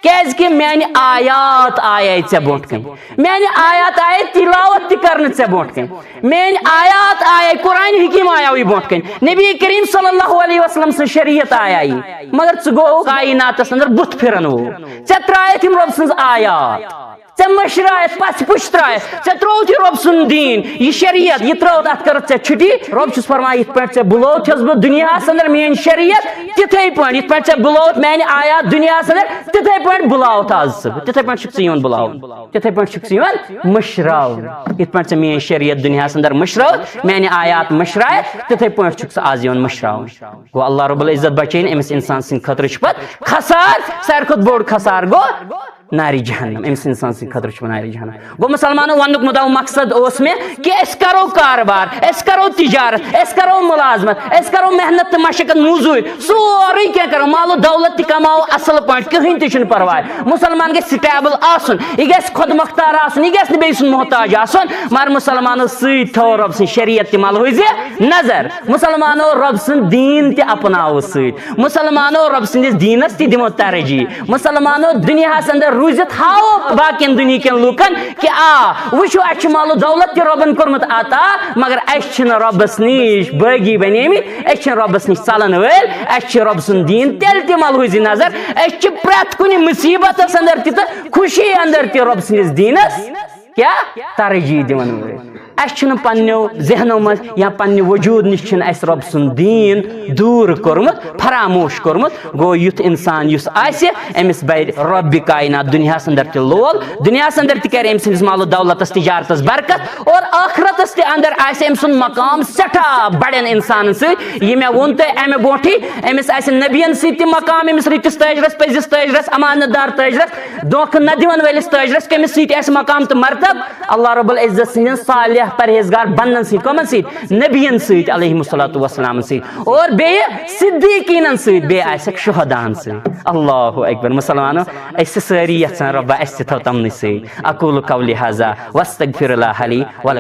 کیازِ کہِ میانہِ آیات آیے ژےٚ برونٛٹھ کنہِ، میانہِ آیات آیے تلاوت تہِ کرنہٕ ژےٚ برونٛٹھ کنہِ، میٲنۍ آیات آیے، قرآن حکیم آیاوٕے برونٛٹھ کنہِ، نبی کریم صلی اللہ علیہ وسلم سٕنٛز شریعت آیے، مگر ژٕ گوٚو کایناتس اندر بُتھ پھِرن وول۔ ژےٚ ترٛایتھ یِم رۄب سٕنٛز آیات، ژےٚ مٔشرایتھ، پژھِ پُش ترٛایتھ، ژےٚ ترٛووُتھ یہِ رۄب سُنٛد دیٖن، یہِ شریعت، یہِ ترٛٲوتھ، اتھ کٔرٕتھ ژےٚ چھُٹی۔ رۄب چھُس فرماوان، یِتھ پٲٹھۍ ژےٚ بُلووُتھ چھَس بہٕ دُنیاہس اندر میٲنۍ شریعت، تِتھے پٲٹھۍ، یِتھ پٲٹھۍ ژےٚ بُلووُتھ میانہِ آیات دُنیاہس اندر، تِتھے پٲٹھۍ بُلاوتھ از ژٕ بہٕ، تِتھے پٲٹھۍ چھُکھ ژٕ یِوان بُلاوُن، تِتھے پٲٹھۍ چھُکھ ژٕ یِوان مٔشراوُن۔ یِتھ پٲٹھۍ ژےٚ میٲنۍ شریعت دُنیاہس اندر مٔشرٲو، میانہِ آیات مٔشرایتھ، تِتھے پٲٹھۍ چھُکھ ژٕ از یِوان مٔشراوُن۔ گوٚو، اللہ رب العزت بچٲیِن أمِس انسان سٕنٛدِ خٲطرٕ چھُ پتہٕ خسار، ساروی کھۄتہٕ بوٚڑ خسار گوٚو نارِ جہنم، أمِس انسان سٕنٛدِ خٲطرٕ چھُ نارِ جہنم۔ گوٚو، مسلمانو، وننُک مُدعا و مقصد اوس مےٚ کہِ أسۍ کرو کارٕبار، أسۍ کرو تجارت، أسۍ کرو ملازمت، أسۍ کرو محنت تہٕ مشقت، موٚزوٗرۍ، سورُے کینٛہہ کرو، مال و دولت تہِ کماوو اصل پٲٹھۍ، کٕہٕنۍ تہِ چھُنہٕ پرواے۔ مسلمان گژھِ stable آسُن، یہِ گژھِ خۄد مۄختار آسُن، یہِ گژھِ نہٕ بیٚیہِ سُنٛد محتاج آسُن، مگر مسلمانو سۭتۍ تھٲو رۄب سٕنٛز شریعت تہِ ملحوظ نظر۔ مسلمانو رۄب سُنٛد دیٖن تہِ اپناوو سۭتۍ۔ مسلمانو رۄب سٕنٛدِس دیٖنس تہِ دِمو ترجیح۔ مسلمانو دُنیاہس اندر روٗزِتھ ہاوو باقین دُنہیٖکٮ۪ن لوٗکن کہِ آ، وٕچھِو، اسہِ چھُ مال و دولت تہِ رۄبن کوٚرمُت عطا، مگر اسہِ چھِنہٕ رۄبس نِش بٲغی بنیمٕتۍ، أسۍ چھِنہٕ رۄبس نِش ژلن وٲلۍ، اسہِ چھِ رۄب سُنٛد دیٖن تیٚلہِ تہِ ملحوظ نظر، أسۍ چھِ پرٛٮ۪تھ کُنہِ مُصیبتس اندر تہِ تہٕ خوشی اندر تہِ رۄب سٕنٛدِس دیٖنس کیٛاہ؟ ترجیح دِوان وٲلۍ۔ اسہِ چھُنہٕ پننیو ذہنو منٛز یا پننہِ وجوٗد نِش چھُنہٕ اسہِ رۄب سُنٛد دیٖن دوٗر کوٚرمُت، فراموش کوٚرمُت۔ گوٚو، یُتھ انسان یُس آسہِ، أمِس بَرِ رۄبِ کاینات دُنیاہس اندر تہِ لول، دُنیاہس اندر تہِ کرِ أمۍ سٕنٛدِس مال و دولتس تجارتس برکت، اور ٲخرتس تہِ اندر آسہِ أمۍ سُنٛد مقام سٮ۪ٹھاہ بڑٮ۪ن انسانن سۭتۍ۔ یہِ مےٚ ووٚن تۄہہِ امہِ برونٛٹھٕے، أمِس آسہِ نبین سۭتۍ تہِ مقام، أمِس رٕتِس تٲجرس، پٔزِس تٲجرس، امانت دار تٲجرس، دھوکہٕ نہ دِوَن وٲلِس تٲجرس کٔمِس سۭتۍ آسہِ مقام تہٕ مرتب؟ اللہ رب العزت سٕنٛدٮ۪ن صالح پرہیزگار بندن سۭتۍ۔ کٕمن سۭتۍ؟ نبین سۭتۍ علیہم الصلوۃ والسلام سۭتۍ، اور بیٚیہِ صدیقینن سۭتۍ، بیٚیہِ آسٮ۪کھ شہداہن سۭتۍ۔ اللہ اکبر۔ مسلمانو، أسۍ چھِ سٲری یژھان رۄبا اَسہِ تہِ تھاو تِمنٕے سۭتۍ۔ اقول قولی ھذا واستغفر اللہ لی ولکم۔